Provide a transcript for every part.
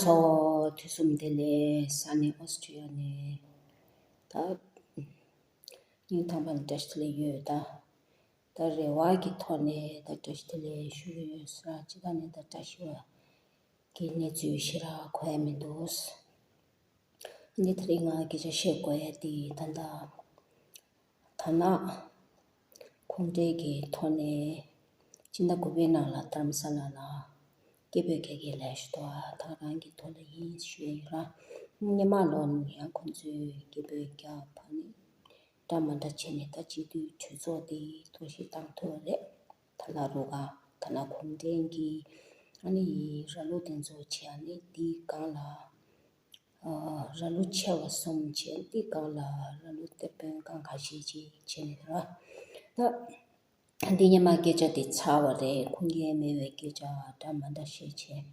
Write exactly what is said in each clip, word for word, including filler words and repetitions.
ཨོ། དུས་གསུམ་བདེ་ལེགས། ས་གནས་ཨོ་སི་ཀྲི་ཡ་ནས་ད་སྙིང་ཐག་པ་ནས་བཀྲ་ཤིས་བདེ་ལེགས་ཡོད། ད་ད་རེ་བ་གི་ཐོག་ནས་ད་བཀྲ་ཤིས་བདེ་ལེགས་ཞུ་གི་ཡོད་ས། སྤྱི་བཏང་ནས་ད་བཀྲ་ཤིས་པ་གི་གནས་ཚུལ་ཞེ་དྲག་གོ་ཡ་མི་འདུག། འདི་དེ་རིང་ང་སྐད་ཆ་བཤད་དགོས་ཡ་དེ་ད་ལྟ་དར་ནག་གུང་ཁྲན་གྱི་ཐོག་ནས་སྤྱི་ཟླ་དགུ་པའི་ནང་ལ་དྷ་རམ་ས་ལ་ལ་སྐད་འབོད་རྒྱག་མཁན་ལས་ཞུ་དོ། ད་རང་གི་ཐོག་ལ་ཡིན་ཞུ་ཡ་ཡོད་ར། སྔོན་མ་ལོ་ནས་ཡང་ཁོང་ཚོས་སྐད་འབོད་རྒྱག་ཕ་ནི་འདྲ་མ་འདྲ་བྱས་ནས་ད་སྤྱི་འཐུས་གྲོས་ཚོགས་དེ་གཏོར་བཤིག་བཏང་ཐུབ་པ་རེད། ད་ལ་རུ་ག་དར་ནག་གུང་ཁྲན་གྱི་ཨ་ནི་ར་ལུག་དེ་ཚོ་བྱས། ཨ་ནི་དེའི་སྒང་ལ་ཨ་ར་ལུག་ཆེ་བ་གསུམ་བྱས། དེའི་སྒང་ལ་ར་ལུག་སྟེ་དཔོན་ཁང་ཁ་ཤས་ཅིག་བྱས་ནས་ར། ད་འདི་སྔོན་མ་སྐད་ཆ་དེ་ཚར་བ་རེད། ཁུངས་སྐྱེལ་མེད་པའི་སྐད་ཆ་འདྲ་མ་འདྲ་བཤད་བྱས།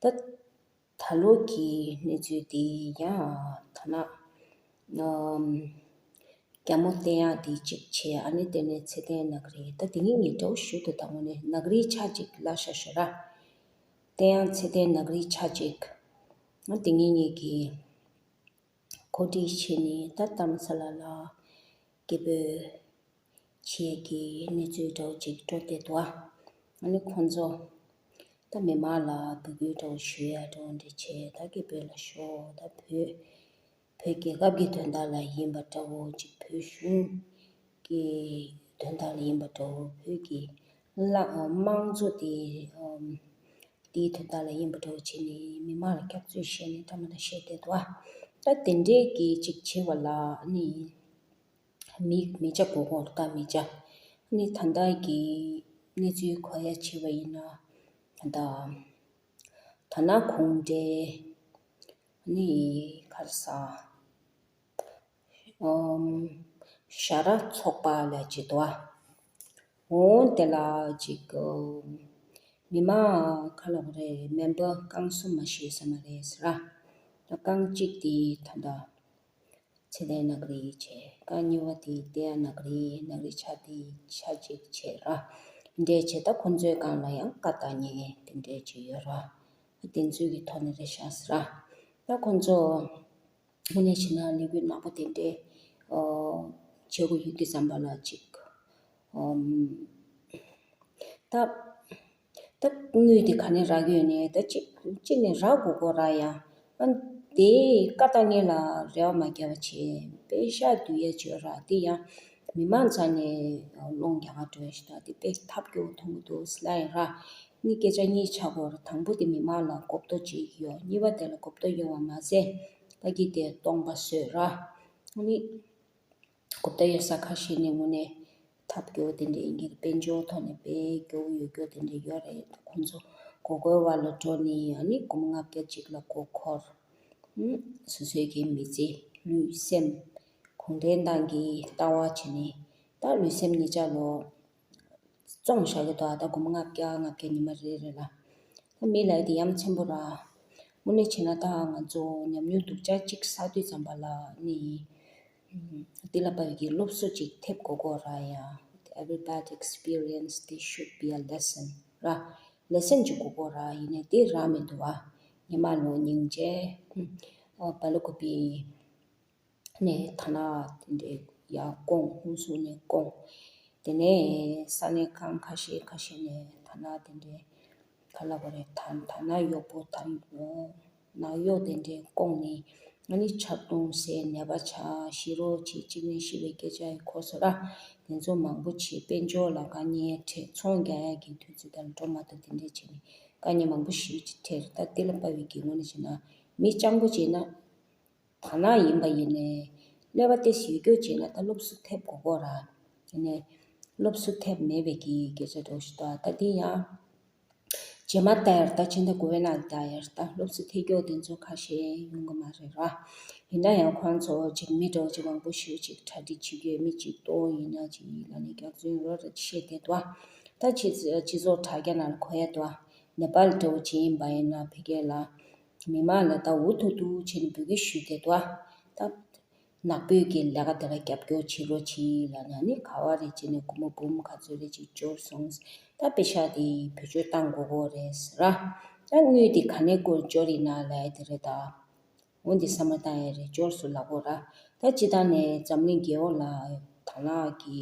ད་ད་ལོ་གི་གནས་ཚུལ་དེ་ཡང་དར་ནག་ཨམ་རྒྱ་མོ་བསྟེན་ཡག་དེ་གཅིག་བྱས། ཨ་ནི་དེ་ནས་ཚེ་བརྟན་ནག་རིག། ད་དེ་ངས་ངས་འདྲ་བོ་ཞུ་འདུག། ད་དངོས་གནས་ནག་རིག་ཆ་གཅིག་ལ་ཤ་ཤོ་ར། བསྟེན་ཡག་ཚེ་བརྟན་ནག་རིག་ཆ་གཅིག། ཨ་དེ་ངས་ངས་ཀྱི་གོ་སྒྲིག་བྱས་ནས་ད་དྷ་རམ་ས་ལ་ལ་སྐད་འབོད་བྱེད་ཀྱི་གནས་ཚུལ་འདྲ་བོ་ཅིག་འགྲོ་བསྡད་འདུག། ཨ་ནི་ཁོང་ཚོ་ད་མི་མང་ལ་འབོད་སྐུལ་འདྲ་བོ་ཞུ་ཡ་འདྲ་བོ་འདྲ་བྱས། ད་སྐད་འབོད་ལ་ཤོག། ད་བོད་བོད་རྒྱལ་ཁབ་ཀྱི་དོན་དག་ལ་ཡིན་པ་འདྲ་བོ་ཅིག། བོད་གཞུང་གི་དོན་དག་ལ་ཡིན་པ་འདྲ་བོ། བོད་ཀྱི་ལ་དམངས་གཙོ་དེ་ཨམ་དེའི་དོན་དག་ལ་ཡིན་པ་འདྲ་བོ་བྱས་ནས་མི་མང་ལ་སྐྱག་རྫུན་བཤད་ནས་འདྲ་མ་འདྲ་བཤད་བསྡད་འདུག། ཨ་ད་དེ་འདྲས་ཀྱི་ཅིག་བྱས་པ་ལ་ཨ་ནི། མི་མི་ཆ་གོ་གོ་ད་མི་ཆ། ནི་ད་ལྟ་གི་གནས་ཚུལ་གོ་ཡ་བྱས་པ་ཡིན་ན། ད་ད་ནག་གུང་ཁྲན་ནི་ག་རེ་ཟ། ཨོམ། ཞྭ་ར་ཚོགས་པ་ལ་ཅི་དོ། འོང་དེ་ལ་ཅིག་མི་མང་ག་ལབ་རེད། མེམ་བར་རྐང་གསུམ་མ་ཞིག་ཡོད་ས་མ་རེད་ཟེར་ར། ད་རྐང་གཅིག་དེ་ད་ལྟ། ཚེ་བརྟན་ནག་རིག་བྱས། རྐང་གཉིས་པ་དེ་བསྟན་ཡག་ནག་རིག། ནག་རིག་ཆ་དེ་ཆ་གཅིག་བྱས་ར། འདྲེས་བྱས། ད་ཁོང་ཚོའི་སྒང་ལ་ཡང་བཀའ་བཏང་མཁན་དེ་འདྲས་ཅིག་ཡོད་ར། དེ་ཚོའི་གི་ཐོག་ནས་རེད་ཤག་ཟེར་ར། ད་ཁོང་ཚོ་དངོས་གནས་བྱས་ན་ལས་འགུལ་ནག་པོ་དེ་འདྲས་ཨོ་བྱེད་དགོས་ཡོད་དུས་ཙམ་པ་ལ་ཅིག་ཨོམ། ད་ད་དངུལ་དེ་ག་ནས་རག་གི་ཡོད་ནས། ད་གཅིག་གཅིག་ནས་རག་དགོས་གོ་ར་ཡ། ཨ་དེ་བཀའ་བཏང་མཁན་ལ་རེ་བ་མ་བརྒྱབ་པ་བྱས། པེ་ཤག་བསྡུ་ཡས་བྱོས་ར། དེ་ཡང་མི་མང་རྩ་ནས་སློང་རྒྱག་ག་འགྲོ་ཡ་ཞིག་ད། དེ་དཔེ་ཐབས་སྐྱོ་བོ་མཐོང་གི་འདུག་ཟེར་ལབ་ཡིན་ར། ནི་སྐད་ཆ་གཉིས་ཆགས་གོ་ར། དང་པོ་དེ་མི་མང་ལ་གོ་བརྡ་ཅིག་ཡོད། གཉིས་པ་དེ་ལ་གོ་བརྡ་ཡོད་པ་མ་ཟད་ད་གི་དེ་སྟོང་པ་བཟོས་ར། ནི། གོ་བརྡ་ཡོད་ས་ཁ་ཤས་ནས་དངོས་གནས་ཐབས་སྐྱོ་བོ་དེ་འདྲ་ཡིན་གྱི། དཔལ་འབྱོར་ཐོག་ནས་དཔེ་སྐྱོ་བོ་ཡོད་སྐྱོ་དེ་འདྲ་ཡོད་རེད། ཁོང་ཚོ་གོ་གོལ་བ་ལ་འགྲོ་ནི། ཨ་ནི་སྒོར་མོ་ལྔ་བརྒྱ་གཅིག་ལ་མགོ་འཁོར། ཨུམ། སོ་སོའི་གི་མི་ཚེ་ལུས་སེམས་གུང་ཁྲན་ཏང་གི་ལྟ་བ་བྱས་ནས་ད་ལུས་སེམས་གཉིས་ཆ་ལོ། བཙོང་བཞག་གི་འདུག། ཨ་ད་སྒོར་མོ་ལྔ་བརྒྱ་ལྔ་བརྒྱ་ཉི་མ་རེ་རེ་ལ། ད་མི་ལ་དེ་ཡ་མཚན་པོ་ར། དངོས་གནས་བྱས་ན་ད་ང་ཚོ་ཉམས་མྱོང་སྡུག་ཅག་གཅིག་བསགས་དུས་ཙམ་པ་ལ་ནི། ཨུམ། དེ་ལ་དཔག་པའི་གི་སློབ་གསོ་ཅིག་ཐེབས་དགོས་གོ་ར་ཡ། Every bad experience, there should be a lesson ར། ལེ་སན་ཅིག་དགོས་གོ་ར། ཡིན་ནའི་དེ་རག་མི་འདུག་བ། ཉི་མ་ལོ་སྙིང་རྗེ། ཨུམ། ཨོ་བ་ལོ་ཀོ་པི། ནས་ཐ་ན་དེ་འདྲའི་ཡར་བསྐོངས། ཧུན་སུར་ནས་བསྐོངས། དེ་ནས་ས་གནས་ཁང་ཁ་ཤས་ཁ་ཤས་ནས་ཐ་ན་དེ་འདྲའི་ག་ལབ་དགོས་རེད། ཐ་ཐ་ན་གཡོག་པོ་ཐ་ནག་གཡོག་དེ་འདྲའི་བསྐོངས་ནས། ཨ་ནི་ཆར་རྡུང་ཟས། ནད་པ་ཆགས། ཤི་རོགས་བྱེད། གཅིག་ནས་ཤི་བའི་སྐད་ཆ་ཡི་གོ་སོང་ར། དེ་ཚོ་མང་པོ་བྱས། དཔལ་འབྱོར་ལ་དཀའ་ངལ་འཕྲད། ཚོང་རྒྱག་ཡག་གི་དུས་ཚོད་དང་འགྲོ་མ་ཐུབ། དེ་འདྲས་བྱས་ནས་དཀའ་ངལ་མང་པོ་ཞེ་པོ་ཅིག་འཕྲད། ད་དེ་ལ་དཔག་པའི་གི་ངོས་ནས་བྱས་ན་མི་སྤྱང་པོ་བྱས་ན། དར་ནག་ཡིན་པ་ཡིན་ནའི་ཀླད་པ་ཏོག་ཙམ་ཡོད་རྒྱུ་བྱས་ན་ད་སློབ་གསོ་ཐེབས་དགོས་གོ་ར། ཡིན་ནའི་སློབ་གསོ་ཐེབས་མེད་པའི་གི་སྐད་ཆ་འདྲ་ཞིག་འདུག། ད་འདི་ཡང་རྗེས་མ་ལྟ་ཡ་ར། ད་ཕྱི་ཟླ་དགུ་པའི་ནང་ལ་ལྟ་ཡ་ར། ད་སློབ་གསོ་ཐེབས་རྒྱུ་དེ་ཚོ་ཁ་ཤས་ཡོང་གི་མ་རེད་ར། ཡིན་ན་ཡང་ཁོང་ཚོ་ཅིག་མི་འདྲ་བོ་ཅིག་མང་པོ་ཞེ་པོ་ཅིག་གྲ་སྒྲིག་བྱེད་རྒྱུ་ཡོད། མི་གཅིག་གཏོང་ཡིན་ན་ཅིག་ལ་ནི་རྒྱག་ཚུལ་རོ་ར་བཤད་བསྡད་འདུག། ད་སྤྱི་སྤྱི་ཚོགས་དྲ་རྒྱ་ནང་ལ་གོ་ཡ་འདུག། ནེ་པཱལ་འདྲ་བོ་ཅིག་ཡིན་པ་ཡིན་ན་ཕ་གི་ལ། མི་མང་ལ་ད་འུ་ཐུག་ཐུག་བྱས་ནས་འབོད་སྐུལ་ཞུས་བསྡད་འདུག། ད་ནག་པོའི་གི་ལས་ཀ་དེ་ལ་རྒྱབ་སྐྱོར་བྱེད་རོགས་གྱིས་ལབ་ནས། ཨ་ནི་ག་བ་རེ་བྱས་ནས་སྒོར་མོ་འབུམ་ག་ཚོད་རེ་ཅིག་འབྱོར་སོང་། ད་པེ་ཤག་དེ་བེད་སྤྱོད་བཏང་དགོས་གོ་རེད་ཟེར་ར། ད་དངུལ་དེ་ག་ནས་སྐོར་འབྱོར་ཡིན་ན་ལབ་ཡ་དེ་རེད་ད། འོ་འདི་བསམ་བློ་བཏང་ཡ་རེད། འབྱོར་སོང་ལབ་དགོས་ར། ད་སྤྱིར་བཏང་ནས་འཛམ་གླིང་རྒྱལ་ཡོངས་ལ་དར་ནག་གི་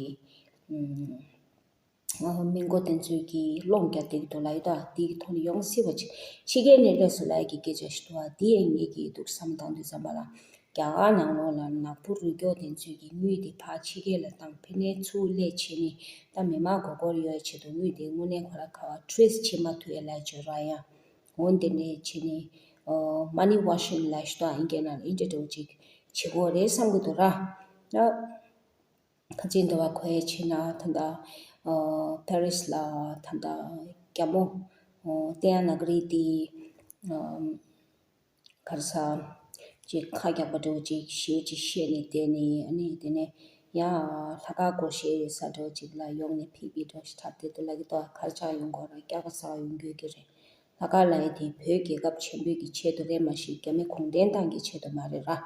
ཨུམ། ཨ། མི་མགོ་དེ་ཚོས་ཀྱི་སློང་རྒྱག་བསྡད་ཀྱི་འདུག་ལབ་ཡོད་ད། དེའི་ཐོག་ནས་ཡོང་སྲིད་པ་ཅིག་ཕྱི་རྒྱལ་ནས་སླེབས་སོང་ལབ་ཡ་གི་སྐད་ཆ་ཞིག་འདུག་ཨ། དེ་ཡང་ངེད་ཀྱིས་འདུག་བསམ་བཏང་དུས་ཙམ་པ་ལ། རྒྱ་གར་ནང་ལོགས་ལ་ནག་པོ་རུ་སྐྱོར་དེ་ཚོས་ཀྱི་དངུལ་དེ་ཕར་ཕྱི་རྒྱལ་ལ་བཏང་། ཕ་ནས་ཚུར་སླེབས་བྱས་ནས་ད་མི་མང་མགོ་སྐོར་ཡོད་ཆེད་དུ་དངུལ་དེ་དངོས་གནས་ཁོ་ར་ག་བ་ཊེ་རེ་སི་བྱེད་མ་ཐུབ་ཡ་ལབ་ཡ་ཅིག་ཡོད་ར། ཡང་འོ་དེ་འདྲས་བྱས་ནས་ཨ། མ་ནི་ཝ་ཤིང་ལབ་ཞིག་འདུག་ཨ། ཨིན་སྐད་ནང་ལ་ཨིན་འདྲ་འདྲ་བོ་ཅིག་བྱེད་དགོས་རེད་བསམ་གྱི་འདུག་ར། ད། ཁ་ཅིག་འདི་བ་ཁོའི་ཕྱིན་ན་ད་ལྟ་ཨ། པེ་རིས་ལ་ད་ལྟ་རྒྱ་མོ་ཨ། ཏི་ཡ་ན་ག་རི་དེ་ཨ། ག་རེ་ཟ། ཅིག་ཁ་རྒྱག་པ་འདྲ་བོ་ཅིག་ཞེ་པོ་ཅིག་བཤད་ནས་བསྡད་ནས། ཨ་ནི་དེ་ནས་ཡང་ལྷག་དཀར་སྒོར་གཞས་ཡོད་ས་འདྲ་བོ་ཅིག་ལ་ཡོང་ནས་ཕིག་ཕིག་འདྲ་བོ་ཞིག་འཁྲབ་བསྡད་འདུག་ལབ་ཀྱི་འདུག་ག་རེ་ཆགས་ཡོང་གི་ཡོད་ར། སྐྱག་པ་ཟ་ཡོང་གི་ཡོད་ཀྱི་རེད། ལྷག་དཀར་ལབ་ཡ་དེ་བོད་རྒྱལ་ཁབ་ཆེན་པོའི་གི་ཆེད་དུ་རེད་མ་གཞི་རྒྱ་མི་གུང་ཁྲན་ཏང་གི་ཆེད་དུ་མ་རེད་ར།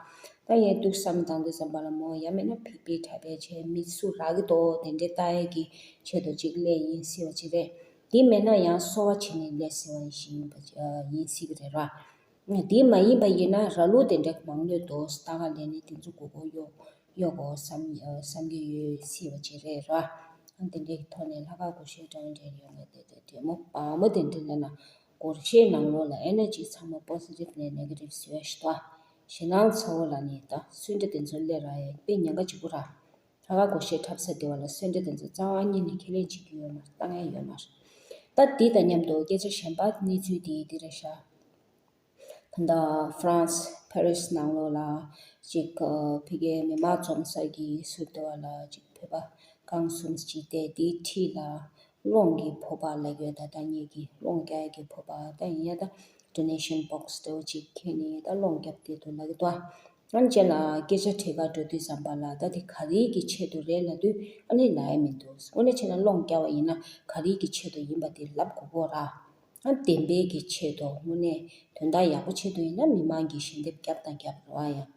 ད་ངས་འདུག་བསམ་བཏང་དུས་ཙམ་པ་ལ་མོ་ཡང་མིན་ན་ཕིག་ཕིག་འཁྲབ་པའི་བྱས་མི་སུ་རག་གི་འདུག་དེ་འདྲའི་ལྟ་ཡ་གི་ཆེད་དུ་ཅིག་སླེབས་ཡིན་སྲིད་པ་ཅིག་རེད། དེ་མིན་ན་ཡང་གསོལ་བ་བྱས་ནས་སླེབས་སྲིད་པ་ཞིག་ཡིན་པ་ཡིན་སྲིད་གི་རེད་ར། དེ་མ་ཡིན་པ་ཡིན་ན་ར་ལུག་དེ་འདྲ་མང་ལོས་འདུག་ལྟ་ག་ལས་ནས་དེ་ཚོ་མགོ་སྐོར་གཡོག་གཡོག་དགོས་བསམ་བསམ་གྱི་ཡོད་སྲིད་པ་ཅིག་རེད་ར། ཨ། དེ་འདྲའི་ཐོག་ནས་ལྷག་དཀར་སྒོར་གཞས་འདྲ་བོ་འདྲ་ཡོང་ནས་དེ་དེ་དེ་མོ་བ་མོ་དེ་འདྲ་ལབ་ན་སྒོར་གཞས་ནང་ལོགས་ལ་ཨེ་ནར་ཇི་ཚང་མ་པོ་སི་ཊིབ་ནས་ནེ་གེ་ཊིབ་བཟོས་ཤག་ད། ཞེད་སྣང་ཚ་བོ་ལབ་ནས་ད་སུན་ཏྲ་དེ་ཚོ་སླེབས་ར་ཡ་དཔེ་ཉེན་ཁ་ལྗིད་པོ་ར། ལྷག་དཀར་སྒོར་གཞས་འཁྲབ་ས་དེ་བ་ལ་སུན་ཏྲ་དེ་ཚོ་རྩ་བ་ཉིད་ནས་ཁས་ལེན་བྱེད་ཀྱི་ཡོད་མ་རེད། བཏང་ཡ་ཡོད་མ་རེད། ད་དེ་དང་མཉམ་དུ་སྐད་ཆ་གཞན་པ་གནས་ཚུལ་དེ་འདི་རེད་ཤག་ད་ལྟ་ཧྥ་རན་སི་པེ་རིས་ནང་ལོགས་ལ་ཅིག་ཨ། ཕ་གིའི་མི་མང་འཛོམས་ས་གི་ཟུར་དེ་བ་ལ་ཅིག་བོད་པ་རྐང་གསུམ་ཅིག་བསྡད། དེའི་འཁྲིས་ལ་སློང་གི་ཕོར་པ་ལབ་ཡོད་ད། ད་ངེད་ཀྱི་སློང་རྒྱག་ཡ་གི་ཕོར་པ། ད་ཡིན་ཡ་ད་ཌོ་ནེ་ཤན་བོག་སི་འདྲ་བོ་ཅིག་ཁྱེར་ནས་ད་སློང་རྒྱབ་བསྡད་འདུག་ལབ་ཀྱི་འདུག་ཨ་ནི་རྗེས་ལ་སྐད་ཆ་དྲི་གར་འགྲོ་དུས་ཙམ་པ་ལ་ད་དེ་ག་རེ་གི་ཆེད་དུ་རེད་ལབ་དུས་ཨ་ནི་ལབ་ཡ་མི་འདུག་དངོས་གནས་བྱས་ན་སློང་རྒྱག་པ་ཡིན་ན་ག་རེ་གི་ཆེད་དུ་ཡིན་པ་དེ་ལབ་དགོས་ཀྱི་ཡོད་ར། ཨ། བདེན་པའི་གི་ཆེད་དུ་དངོས་གནས་དོན་དག་ཡག་པོ་ཆེད་དུ་ཡིན་ན་མི་མང་གིས་ཞལ་འདེབས་བརྒྱབ་དང་བརྒྱབ་རེད་བ། ཡང་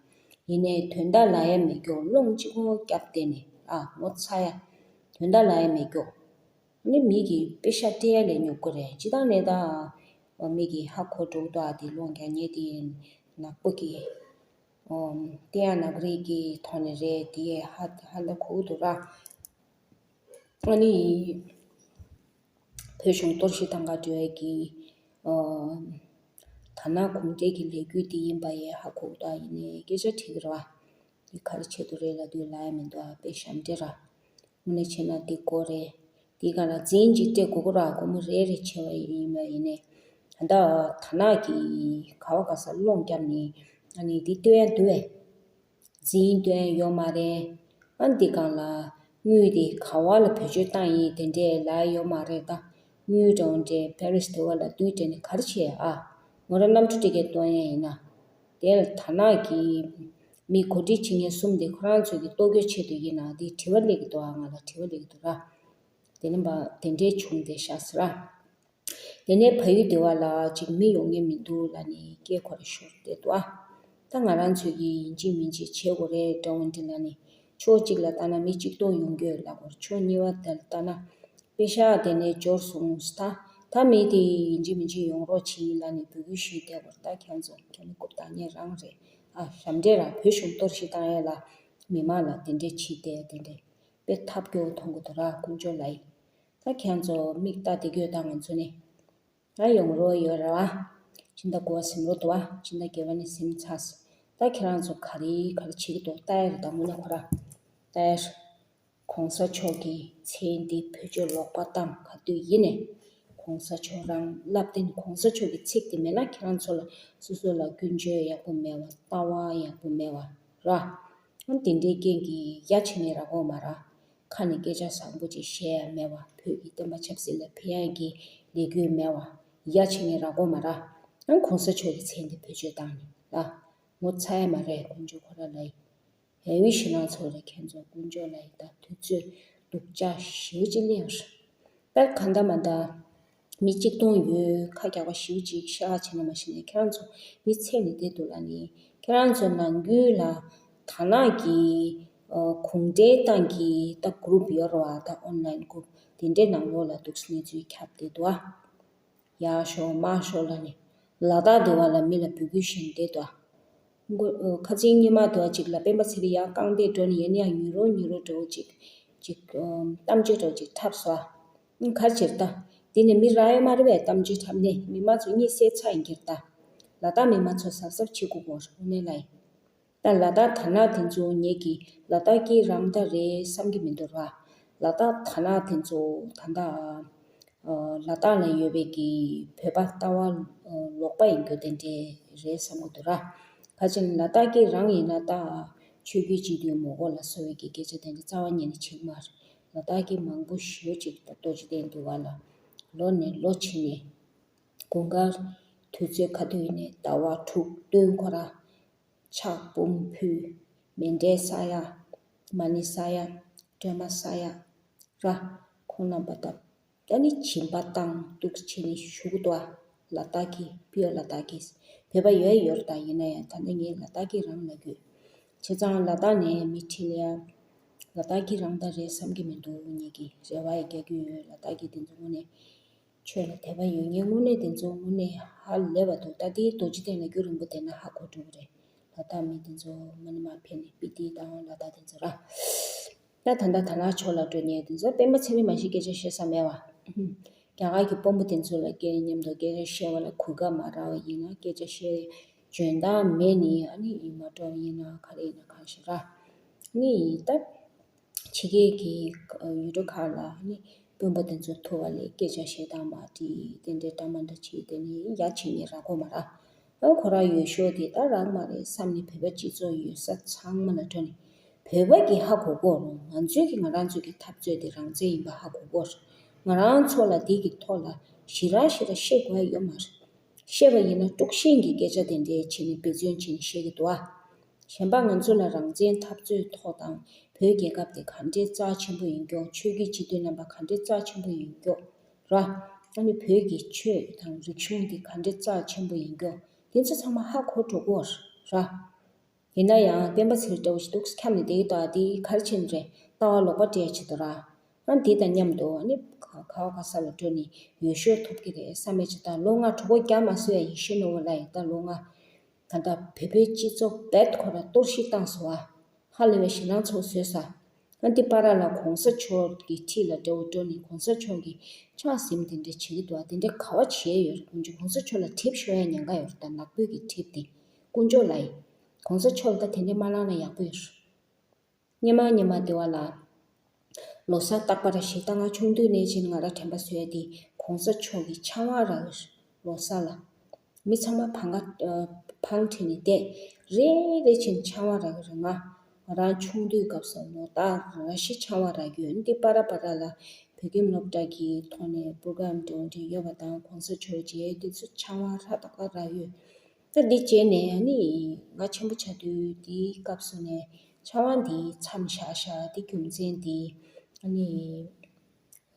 ཡིན་ནའི་དོན་དག་ལབ་ཡ་མེད་རྒྱུ་སློང་གཅིག་པོ་བརྒྱབ་བསྡད་ནས་ཨ་ངོ་ཚ་ཡ། དོན་དག་ལབ་ཡ་མེད་རྒྱུ། ནི་མི་གིས་པེ་ཤ་སྤྲད་ཡ་ལས་ཉོབ་ཀྱི་རེད། སྤྱིར་བཏང་ནས་ད་མི་གིས་ཧ་གོ་འགྲོ་གི་འདུག་ཨ། དེ་སློང་རྒྱག་མཁན་དེ་ནག་པོ་གི་ཨོ། ཏི་ཡ་ན་ག་རི་གི་ཐོག་ནས་རེད། དེ་ཧ་ཧ་ལས་གོ་གི་འདུག་ར། ཨ་ནི། བོད་གཞུང་གཏོར་བཤིག་བཏང་ག་འགྲོ་ཡ་གི་ཨོ། དར་ནག་གུང་ཁྲན་གྱི་ལས་འགུལ་འདི་ཡིན་པ་ཡང་ཧ་གོ་གི་འདུག་ཡིན་ནའི་སྐད་ཆ་དྲིས་ཀྱི་རེད་བ། འདི་ག་རེ་ཆེད་དུ་རེད་ལབ་དུས་ལབ་ཡ་མི་འདུག་ཨ། དཔེ་ཞབས་འདྲེན་ར། དངོས་གནས་བྱས་ན་འདི་དགོས་རེད། འདི་ག་ལ་འཛིན་གྱིས་སྤྲད་དགོས་ཀྱི་ར། སྒོར་མོ་རེ་རེ་བྱས་པ་ཡིན་པ་ཡིན་ནའི། ད་ལྟ་དར་ནག་གིས་ག་བ་ག་ས་སློང་བརྒྱབ་ནས་ཨ་ནི་འདི་སྟོན་ཡ་འདུག་བས། འཛིན་སྟོན་ཡ་ཡོད་མ་རེད། ཨ། འདི་སྒང་ལ་དངུལ་དེ་ག་བ་ལ་བེད་སྤྱོད་བཏང་ཡིན་དེ་འདྲས་ལབ་ཡ་ཡོད་མ་རེད་ད། དངུལ་འདྲ་བོ་འདྲས་པེ་རིས་དེ་བ་ལ་བསྡུས་སྤྲད་ནས་ག་རེ་བྱེད་ཨ། མོ་རང་གནམ་གྲུ་ཊི་ཀེ་ཊི་གཏོང་ཡ་ཡིན་ན། དེ་ལ་དར་ནག་གི་མི་གོ་སྒྲིག་བྱེད་མཁན་གསུམ་དེ་ཁོ་རང་ཚོ་གི་ལྟོ་གོས་ཆེད་དུ་ཡིན་ན་དེ་དྲི་བ་སླེབས་ཀྱི་འདུག་ཨ། ང་ལ་དྲི་བ་སླེབས་ཀྱི་འདུག་ར། དེ་ནས་པ་དེ་འདྲས་བྱུང་བསྡད་ཤག་ཟེར་ར། དེ་ནས་བལ་ཡུལ་དེ་བ་ལ་ཅིག་མི་ཡོང་མཁན་མི་འདུག་ལབ་ནས་སྐད་ཁོ་ར་ཤོར་བསྡད་འདུག་ཨ། ད་ང་རང་ཚོས་ཀྱིས་ཡིན་གཅིག་མིན་གཅིག་བྱེད་དགོས་རེད་འདྲ་བོ་འདི་ལབ་ནས། ཕྱོགས་གཅིག་ལ་ལྟ་ན་མི་གཅིག་སྟོང་ཡོང་གི་ཡོད་ལབ་དགོས། ཕྱོགས་གཉིས་པ་དེ་ལ་ལྟ་ན་པེ་ཤག་དེ་ནས་འབྱོར་སོང་། ད་ད་མི་དེ་ཡིན་གཅིག་མིན་གཅིག་ཡོང་རོགས་བྱེད་ལབ་ནས་འབོད་སྐུལ་ཞུས་བསྡད་དགོས། ད་ཁྱེད་ཚོ་ཁྱེད་ནི་རྐུབ་བཏང་མཁན་རང་རེད་ཨ། ཞབས་འདྲེན་ར། བོད་གཞུང་གཏོར་བཤིག་བཏང་ཡ་ལ་མི་མང་ལ་དེ་འདྲས་བྱེད་བསྡད་དེ་འདྲས་དཔེ་ཐབས་སྐྱོ་བོ་མཐོང་གི་འདུག་ར། དཀོན་མཆོག་ལགས། ད་ཁྱེད་ཚོ་མིག་ལྟ་བསྡད་ཀྱི་ཡོད་ད། ང་ཚོ་ནི་ད་ཡོང་རོགས་ཡོད་ར་བ། སྤྱི་ཟླ་དགུ་པ་ཟིན་འགྲོ་འདུག་བ། སྤྱི་ཟླ་བརྒྱད་པ་ནས་ཟིན་ཚར་སོང་། ད་ཁྱེད་རང་ཚོ་ག་རེ་ག་རེ་བྱེད་ཀྱི་འདུག་ལྟ་ཡ་རེད་ད། དངོས་གནས་ཁོ་ར་ལྟ་ཡ་རེད། གོང་ས་མཆོག་གི་མཚན་འདི་བེད་སྤྱོད་ལོག་པ་བཏང་ག་དུས་ཡིན་ནས། གོང་ས་མཆོག་རང་ལབ་དེ་ནི་གོང་ས་མཆོག་གི་ཚིག་དེ་མེད་ན་ཁྱེད་རང་ཚོ་ལ་སོ་སོ་ལ་ཀུན་སྤྱོད་ཡག་པོ་མེད་བ། ལྟ་བ་ཡག་པོ་མེད་བ་ར། ཨ་དེ་འདྲའི་རྐྱེན་གྱིས་ཡ་བྱས་ནས་ར་གོ་མ་ར། ཁ་ནས་སྐད་ཆ་བཟང་པོ་ཅིག་བཤད་ཡ་མེད་བ། བོད་ཀྱི་བསྟན་པ་ཆབ་སྲིད་ལ་ཕན་ཡ་གི་ལས་འགུལ་མེད་བ། ཡ་བྱས་ནས་ར་གོ་མ་ར། ཨ་གོང་ས་མཆོག་གི་མཚན་དེ་བེད་སྤྱོད་བཏང་ནས་ལ། ངོ་ཚ་ཡ་མ་རེད། དཀོན་མཆོག་ཁོ་ར་ལ་ཡི། བལ་ཡུལ་ཞེད་སྣང་ཚོར་རེད། ཁྱེད་ཚོ་དཀོན་མཆོག་ལ་ཡི་ད་དུས་ཚོད་སྡུག་ཅག་ཞེ་པོ་ཅིག་སླེབས་ཡོང་རེད། ད་གང་ལྟར་མ་ད་མི་གཅིག་སྟོང་ཡོད། ཁ་རྒྱག་པ་ཞེ་པོ་ཅིག་ཤ་ཁ་བྱེད་ན་མ་ཤེས་ནས་ཁྱེད་རང་ཚོ་མི་ཚད་ནས་བསྡད་འདུག་ལ་ནི། ཁྱེད་རང་ཚོ་ནང་ཁུལ་ལ་དར་ནག་གི་ཨ་གུང་ཁྲན་ཏང་གི་ད་གུ་རུབ་ཡོད་རེད་བ། ད་ཨོན་ལའིན་གུ་རུབ་དེ་འདྲའི་ནང་ལོགས་ལ་འདུག་གནས་ཚུལ་ཁྱབ་བསྡད་འདུག་ཨ། ཡར་ཤོག་མར་ཤོག་ལབ་ནས་ལ་དྭགས་དེ་བ་ལ་མི་ལ་འབོད་སྐུལ་ཞུས་ནས་བསྡད་འདུག་མགོ་ཁ་སང་ཉི་མ་དེ་བ་ཅིག་ལ་སྤེན་པ་ཚེ་རིང་ཡར་རྐང་སྟེགས་འགྲོ་ནས་ཡིན་ན་ཡང་ཉུལ་རོགས་ཉུལ་རོགས་འགྲོ་ཅིག་ཅིག་གཏམ་བརྗོད་འགྲོ་ཅིག་འཁྲབ་སོང་། ག་རེ་བྱེད་ད། དེ་ནས་མི་རག་ཡོད་མ་རེད་པས། གཏམ་བརྗོད་འཁྲབ་ནས་མི་མང་ཚོ་གཉིད་སད་ཚར་ཡིན་གྱི་རེད་ད། ལ་དྭགས་མི་མང་ཚོ་གཟབ་གཟབ་བྱེད་དགོས་གོ་དངོས་གནས་ལ་ཡིན། ད་ལ་དྭགས་དར་ནག་དེ་ཚོ་ངེད་ཀྱི་ལ་དྭགས་ཀྱི་རང་ད་རེད་བསམ་གྱི་མི་འདུག་ར། ལ་དྭགས་དར་ནག་དེ་ཚོ་ད་ལྟ་ལ་དྭགས་ལ་ཡོད་པའི་གི་བོད་པ་ལྟ་བ་ལོག་པ་ཡིན་རྒྱུ་དེ་འདྲས་རེད་བསམ་གྱི་འདུག་ར། ག་ཅི་ལ་དྭགས་ཀྱི་རང་ཡིན་ན་ད་ཆོས་བརྒྱུད་སྤྱི་འཐུས་མི་དགོས་ལ་སོགས་པའི་གི་སྐད་ཆ་དེ་འདྲ་རྩ་བ་ཉིད་ནས་བྱེད་ཀྱི་མ་རེད། ལ་དྭགས་ཀྱི་མང་པོ་ཞེ་པོ་ཅིག་ད་རྡོ་རྗེ་གདན་འདུལ་བ་ལ་ལོ་ནས་ལོ་ཕྱིན་ནས་དགུན་ཁར་དུས་ཚོད་ཁ་ཐུག་ཡིན་ནས་ཟླ་བ་དྲུག་བདུན་ཁོ་ར། ཕྱག་འབུམ་ཕུལ། མཎྜལ་ས་ཡ། མ་ཎི་ས་ཡ། སྒྲོལ་མ་ས་ཡ། ར། ཁོང་རྣམ་པ་དང་། ད་ནི་སྦྱིན་པ་བཏང་འདུག་བྱས་ནས་བཞུགས་འདུག་ལ་དྭགས་ཀྱི་བོད་ལ་དྭགས་ཀྱི་བོད་པ་ཡོད་ཡོད་རེད་ད། ཡིན་ན་ཡང་ད་ནི་ངས་ལ་དྭགས་ཀྱི་རང་ལ་དགོས། བྱས་ཙང་ལ་དྭགས་ནས་མི་ཁྲིད་ལ་ཡང་ལ་དྭགས་ཀྱི་རང་ད་རེད་བསམ་གྱི་མི་འདུག་ངེད་ཀྱི་རེ་བ་ཡི་རྒྱག་གི་ཡོད། ལ་དྭགས་ཀྱི་དེ་ཚོ་དངོས་གནས། ཆོས་ལ་དད་པ་ཡོད་མཁན་དངོས་གནས་དེ་ཚོ་དངོས་གནས་ཧ་ལས་པ་འདུག་ད་དེའི་རྡོ་རྗེ་གདན་ལ་རྒྱུན་རིང་པོ་བསྡད་ན་ཧ་གོ་འགྲོ་གི་རེད། ལ་དྭགས་མི་དེ་ཚོ་མ་ཎི་མར་ཕེབས་ནས་སྤི་ཏི་དང་ལ་དྭགས་དེ་ཚོ་ར། ད་ད་ལྟ་དར་ནག་ཕྱོགས་ལ་འགྲོ་མཁན་དེ་ཚོ་སྤེན་པ་ཚེ་རིང་མ་གཞི་སྐད་ཆ་བཤད་ས་མེད་བ། རྒྱ་གར་གྱི་དཔོན་པོ་དེ་ཚོ་ལ་སྐད་མཉམ་དུ་སྐད་ཆ་བཤད་པ་ལ་གོ་སྐབས་མ་རག་པ་ཡིན་ན། སྐད་ཆ་བཤད་འཇོན་ཐང་མེད་ནི་ཨ་ནི་ཡིན་མ་འགྲོ་ཡིན་ན་ག་རེ་ཡིན་ན་གང་ཞིག་ར། ནི་ད། ཕྱི་རྒྱལ་གྱི་ཡུལ་གྲུ་ཁག་ལ་ནི་དཔོན་པོ་དེ་ཚོ་ཐུག་པ་ལས་སྐད་ཆ་བཤད་སྟངས་མ་འགྲིག་དེ་འདྲའི་འདྲ་མ་འདྲ་བྱས་དེ་ནི་ཡ་བྱེད་ངེས་རག་གོ་མ་ར། ཨ་ཁོ་རང་ཡུལ་ཤོག་དེ་ད་རག་མ་རེད་བསམ་ནས་བོད་པ་སྤྱི་ཚོགས་ཡོད་ས་ཚང་མ་ལ་འགྲོ་ནས་བོད་པ་གི་ཧ་གོ་གོ་རུང་ང་ཚོའི་གི་ང་རང་ཚོའི་གི་འཐབ་རྩོད་དེ་རང་བཙན་ཡིན་པ་ཧ་གོ་གོ་རུང་ང་རང་ཚོ་ལ་དེ་གི་ཐོག་ལ་ཞེ་དྲག་ཞེ་དྲག་བཤད་དགོས་ཡ་ཡོད་མ་རེད། བཤད་པ་ཡིན་ན་དཀྲུག་ཤིང་གི་སྐད་ཆ་དེ་འདྲའི་བྱས་ནས་འབད་བརྩོན་བྱས་ནས་བཤད་གི་འདུག་ཨ། གཞན་པ་ང་ཚོ་ལ་རང་བཙན་འཐབ་རྩོད་ཐོག་དང་བོད་རྒྱལ་ཁབ་དེ་ག་འདྲའི་རྩ་ཆེན་པོ་ཡིན་མཁན། ཆོས་བརྒྱུད་སྤྱི་འཐུས་རྣམ་པ་ག་འདྲའི་རྩ་ཆེན་པོ་ཡིན་མཁན་ར། ཨ་ནི་བོད་ཀྱི་ཆོས་དང་རིག་གཞུང་དེ་ག་འདྲའི་རྩ་ཆེན་པོ་ཡིན་མཁན་དེ་ཚོ་ཚང་མ་ཧ་གོ་འགྲོ་གི་ར། ཡིན་ན་ཡང་སྤེན་པ་ཚེ་རིང་འདྲ་བོ་ཞིག་འདུག་ཁྱབ་ནས་བསྡད་ཀྱི་འདུག་ཨ། དེ་ག་རེ་བྱས་ནས་རེད། ལྟ་བ་ལོག་པ་སྤྲད་ཆེད་དུ་ར། ཨ་འདི་དང་མཉམ་དུ་ཨ་ནི་ག་བ་ག་ས་ལ་འགྲོ་ནས་འོས་ཤོག་ཐོབ་ཀྱི་རེད་བསམ་མེད་ཅིག་དང་ལོ་ལྔ་གྲོད་ཁོག་རྒྱགས་མ་བཟོ་ཡ་ཡིན་ཤེས་ནོ་བ་ལ་ཡིན་ད་ལོ་ལྔ། ད་ལྟ་བོད་པའི་སྤྱི་ཚོགས་རྦད་ཁོ་ར་གཏོར་བཤིག་བཏང་སོང་ཨ། ཧ་ལས་པའི་ཞེད་སྣང་ཚོ་བཟོས་ས། ཨ་འདི་བར་ལ་གོང་ས་མཆོག་གི་འཁྲིས་ལ་འདྲ་བོ་འགྲོ་ནས་གོང་ས་མཆོག་གི་ཕྱག་ཟིན་དེ་འདྲ་བྱེད་ཀྱི་འདུག་ཨ། དེ་འདྲ་ག་བ་བྱས་ཡོད་རེད། ཀུན་སྤྱོད་གོང་ས་མཆོག་ལ་གྲིབ་ཤོར་ཡ་ཉེན་ཁ་ཡོད་རེད། ད་ནག་པོའི་གི་གྲིབ་དེ་དཀོན་མཆོག་ལ་ཡིན། གོང་ས་མཆོག་ལ་ད་དེ་འདྲ་མ་ལངས་ན་ཡག་པོ་ཡོད་རེད། སྔོན་མ་སྔོན་མ་དེ་བ་ལ། ལོ་གསར་རྟག་པར་ཞིག་ད་ང་ཆུང་དུས་ནས་ཕྱིན་ང་ར་དྲན་པ་གསོས་ཏེ་གོང་ས་མཆོག་གི་ཆང་བ་རག་གི་རེད་ལོ་གསར་ལ། མི་ཚང་མ་བང་ག་བང་ཁྲིད་ནས་བསྡད། རེ་རེ་བཞིན་ཆང་བ་རག་གི་རེད། ང་ང་རང་ཆུང་དུས་སྐབས་སུ་ལོ་ལྟར་རེ་བཞིན་ཆང་བ་རག་གི་ཡོད། འདི་པ་ར་པ་ར་ལ་བོད་ཁྱིམ་སློབ་གྲྭ་གི་ཐོག་ནས་པོ་རོ་གྷ་རམ་འདྲ་བོ་འདྲ་ཡོད་པ་དང་གོང་ས་མཆོག་མཇལ་དུས་ཚོད་ཆང་བ་ར་རྟག་པར་རག་ཡོད། ད་འདི་བྱས་ནས་ཨ་ནི་ང་ཆེན་པོ་ཆགས་དུས་འདིའི་སྐབས་སུ་ནས་ཆང་བ་འདི་མཚམས་བཞག་བཞག་འདི་རྒྱུ་མཚན་འདི་ཨ་ནི་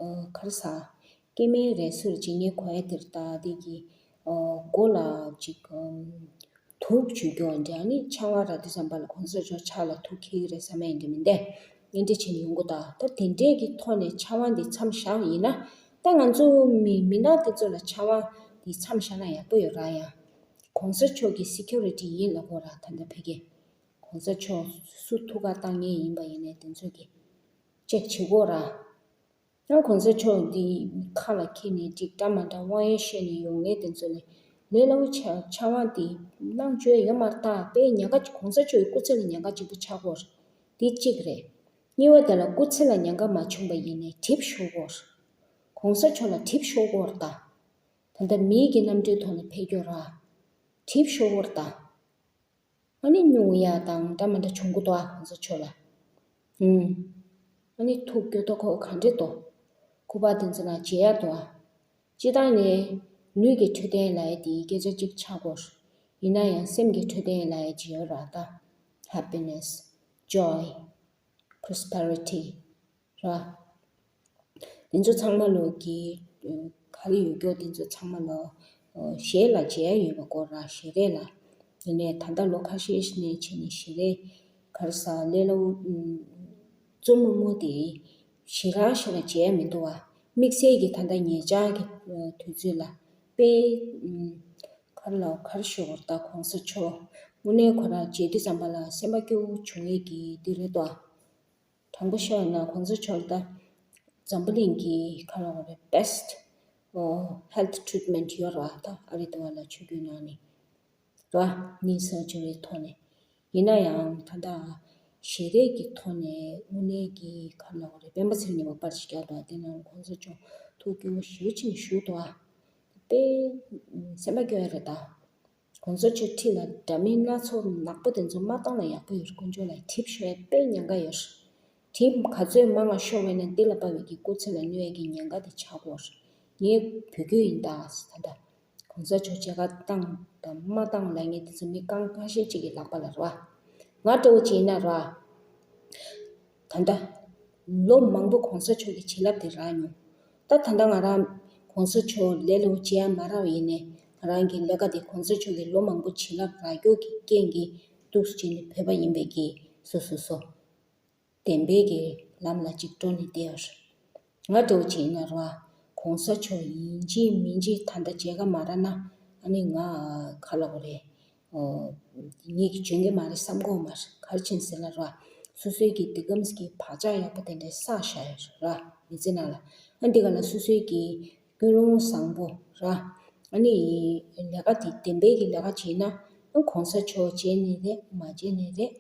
ཨ་ག་རེ་ཟ། སྐྱེ་དམན་རེ་ཟུར་བྱེད་ཉེན་ཁོ་ཡ་དེར་ད་འདི་གི་ཨ་མགོ་ལ་ཅིག་ཨ་དུག་བཅུག་རྒྱུ་འདི་ཨ་ནི་ཆང་བ་རག་དུས་ཙམ་པ་ལ་གོང་ས་མཆོག་ཕྱག་ལ་དུག་འཁྱེར་གི་རེད་བསམ་ཡ་འདི་མིན་ཏེ། ཨ་འདི་བྱས་ནས་ཡོང་གི་ད། ད་དེ་འདྲས་ཀྱི་ཐོག་ནས་ཆང་བ་འདི་མཚམས་བཞག་ཡིན་ན་ད་ང་ཚོ་མི་མི་ནག་དེ་ཚོ་ལ་ཆང་བ་འདི་མཚམས་བཞག་ན་ཡག་པོ་ཡོད་ར་ཡ། གོང་ས་མཆོག་གི་སི་ཁུ་རི་ཊི་ཡིན་ལབ་དགོས་ར། ད་ལྟ་ཕ་གི་གོང་ས་མཆོག་སུ་ཐུགས་ཁ་བཏང་མཁན་ཡིན་པ་ཡིན་ནའི་དེ་ཚོ་གི་ཅེག་བྱེད་དགོས་ར། ཡང་གོང་ས་མཆོག་འདི་ཁ་ལ་འཁྱེར་ནས་ཅིག་འདྲ་མ་འདྲ་དབང་ཡོད་བཤད་ནས་ཡོང་མཁན་དེ་ཚོ་ལས་ལས་སླ་པོ་ཆ་ཆང་བ་འདི་གནང་བཅོལ་ཡོད་མ་རེད། ད་དཔེ་ཉེན་ཁ་གོང་ས་མཆོག་གི་སྐུ་ཚེ་ལ་ཉེན་ཁ་གཅིག་པུ་ཆགས་དགོས་རེད། འདི་གཅིག་རེད། གཉིས་པ་དེ་ལ་སྐུ་ཚེ་ལ་ཉེན་ཁ་མ་བྱུང་པ་ཡིན་ནའི་གྲིབ་ཤོར་དགོས་རེད། གོང་ས་མཆོག་ལ་གྲིབ་ཤོར་དགོས་རེད་ད། ད་ལྟ་མིའི་གི་རྣམ་འགྲོའི་ཐོག་ནས་ཕེབས་རྒྱུ་ར། གྲིབ་ཤོར་བོར་ད། ཨ་ནི་སྙུང་ཡ་དང་འདྲ་མ་འདྲ་བྱུང་གི་འདུག་ཨ་གོང་ས་མཆོག་ལ། ཧུམ། ཨ་ནི་ཐུག་སྐྱོ་ཏོ་ཁོ་ག་འདྲ་འདུག་སྐུ་པར་དེ་ཚོ་ལ་མཇལ་ཡ་འདུག་ཨ། སྤྱི་བཏང་ནས་ལུས་ཀྱི་འཕྲོད་བསྟེན་ལབ་ཡ་དེ་སྐད་ཆ་གཅིག་ཆགས་དགོས། ཡིན་ན་ཡང་སེམས་ཀྱི་འཕྲོད་བསྟེན་ལབ་ཡ་ཅིག་ཡོད་ར་ད། Happiness, joy, prosperity. ར། དེ་ཚོ་ཚང་མ་ལོ་གི་ག་རེ་ཡོད་སྐྱོ་དེ་ཚོ་ཚང་མ་ལོ་ཞལ་ལ་མཇལ་ཡོད་པ་སྐོར་ར་ཞལ་རས་ལ། དེ་ནས་ད་ལྟ་ལོ་ཁ་ཤས་ཤིག་ནས་བྱས་ནས་ཞལ་རས་ག་རེ་ཟ་ལས་ལ་བཙུན་མོ་མོ་དེ་ཞེ་དྲག་ཞེ་དྲག་མཇལ་མི་འདུག་བ། དམིགས་བསལ་གྱི་ད་ལྟ་ཉེ་ཆར་གྱི་དུས་ཚོད་ལ་ དཔེ་ཨམ་ག་རེ་ལབ་ག་རེ་ཞུ་དགོས་རེད། ད་གོང་ས་མཆོག་དངོས་གནས་ཁོ་རང་མཇལ་དུས་ཙམ་པ་ལ་སེམས་པ་སྐྱོ་བོ་བྱུང་ཡས་ཀྱི་འདི་རེད་དོ། དྲང་པོ་བཤད་ན་གོང་ས་མཆོག་ད་འཛམ་བུ་གླིང་གི་ག་རེ་ལབ་དགོས་རེད། best health treatment ཡོད་རེད་བ། ད་ཨ་རི་དེ་བ་ལ་ཆོས་བརྒྱུད་ནང་ནས་རེད་བ། knee surgery ཐོག་ནས། ཡིན་ན་ཡང་ད་ལྟ་ཞལ་རས་ཀྱི་ཐོག་ནས་དངོས་གནས་ཀྱི་ག་རེ་ལབ་དགོས་རེད། སྤེན་པ་ཚེ་རིང་མཉམ་པོ་པར་ཞིག་བརྒྱབ་འདུག་དེ་ནང་གོང་ས་མཆོག་ཐུགས་སྐྱོ་བོ་ཞེ་པོ་ཅིག་བཞུགས་འདུག་ཨ། དཔེ་སེམས་པ་སྐྱོ་ཡ་རེད་ད། གོང་ས་མཆོག་འཁྲིས་ལ་འདྲ་མིན་སྣ་ཚོགས་ནག་པོ་དེ་ཚོ་མ་བཏང་ལ་ཡག་པོ་ཡོད་རེད། དཀོན་མཆོག་ལ་གྲིབ་ཤོར་ཡ་དཔེ་ཉེན་ཁ་ཡོད་རེད། གྲིབ་ག་ཚོད་མང་ང་ཤོར་བ་ཡིན་ན་འདི་ལ་དཔའ་བའི་གི་སྐུ་ཚེ་ལ་གནོད་ཡ་གི་ཉེན་ཁ་དེ་ཆགས་ཀྱི་ཡོད་རེད། ངས་བོད་བརྒྱུད་ཡིན་ད། ད་ལྟ་གོང་ས་མཆོག་མཇལ་ཁ་བཏང་དང་མ་བཏང་ལབ་མཁན་དེ་ཚོ་མི་རྐང་ཁ་ཤས་ཅིག་གི་ལག་པ་ལ་རེད་བ། ང་འདྲ་བོ་ཅིག་ཡིན་ན་རེད་བ། ད་ལྟ་ལོ་མང་པོ་གོང་ས་མཆོག་གི་བྱིན་རླབས་དེ་རག་མྱོང་། ད་ད་ལྟ་ང་རང་གོང་ས་མཆོག་ལས་སླ་པོ་བྱེད་ཡ་མ་རག་པ་ཡིན་ནའི་ང་རང་གི་ལས་ཀ་དེ་གོང་ས་མཆོག་གི་ལོ་མང་པོ་བྱིན་རླབས་རག་རྒྱུ་གི་རྐྱེན་གྱིས་འདུག་སེ་བྱས་ནས་བོད་པ་ཡིན་པའི་གི་སོ་སོ་སོ་བདེན་པའི་གི་ལམ་ལ་ཅིག་འགྲོ་ནས་བསྡད་ཡོད་རེད། ང་འདྲ་བོ་ཅིག་ཡིན་ན་རེད་བ། གོང་ས་མཆོག་ཡིན་གཅིག་མིན་གཅིག་ད་ལྟ་མཇལ་ཁ་མ་རག་ན་ཨ་ནི་ང་ག་རེ་ལབ་དགོས་རེད། ཨོ། ངས་འཇོན་གྱི་མ་རེད་བསམ་གྱི་ཡོད་མ་རེད། ག་རེ་བྱས་ཟེར་ན་ར། སོ་སོའི་གི་འདི་གམ་གི་བག་ཆགས་ཡག་པོ་དེ་འདྲའི་བསགས་བཞག་ཡོད་ར། མི་ཚེ་ནང་ལ། ཨ་འདི་ག་ལ་སོ་སོའི་གི་ཀུན་སློང་བཟང་པོ་ར། ཨ་ནི་ལས་ཀ་དེ་བདེན་པའི་གི་ལས་ཀ་བྱས་ན་ཨ་གོང་ས་མཆོག་མཇལ་ནི་རེད་མ་མཇལ་ནི་རེད།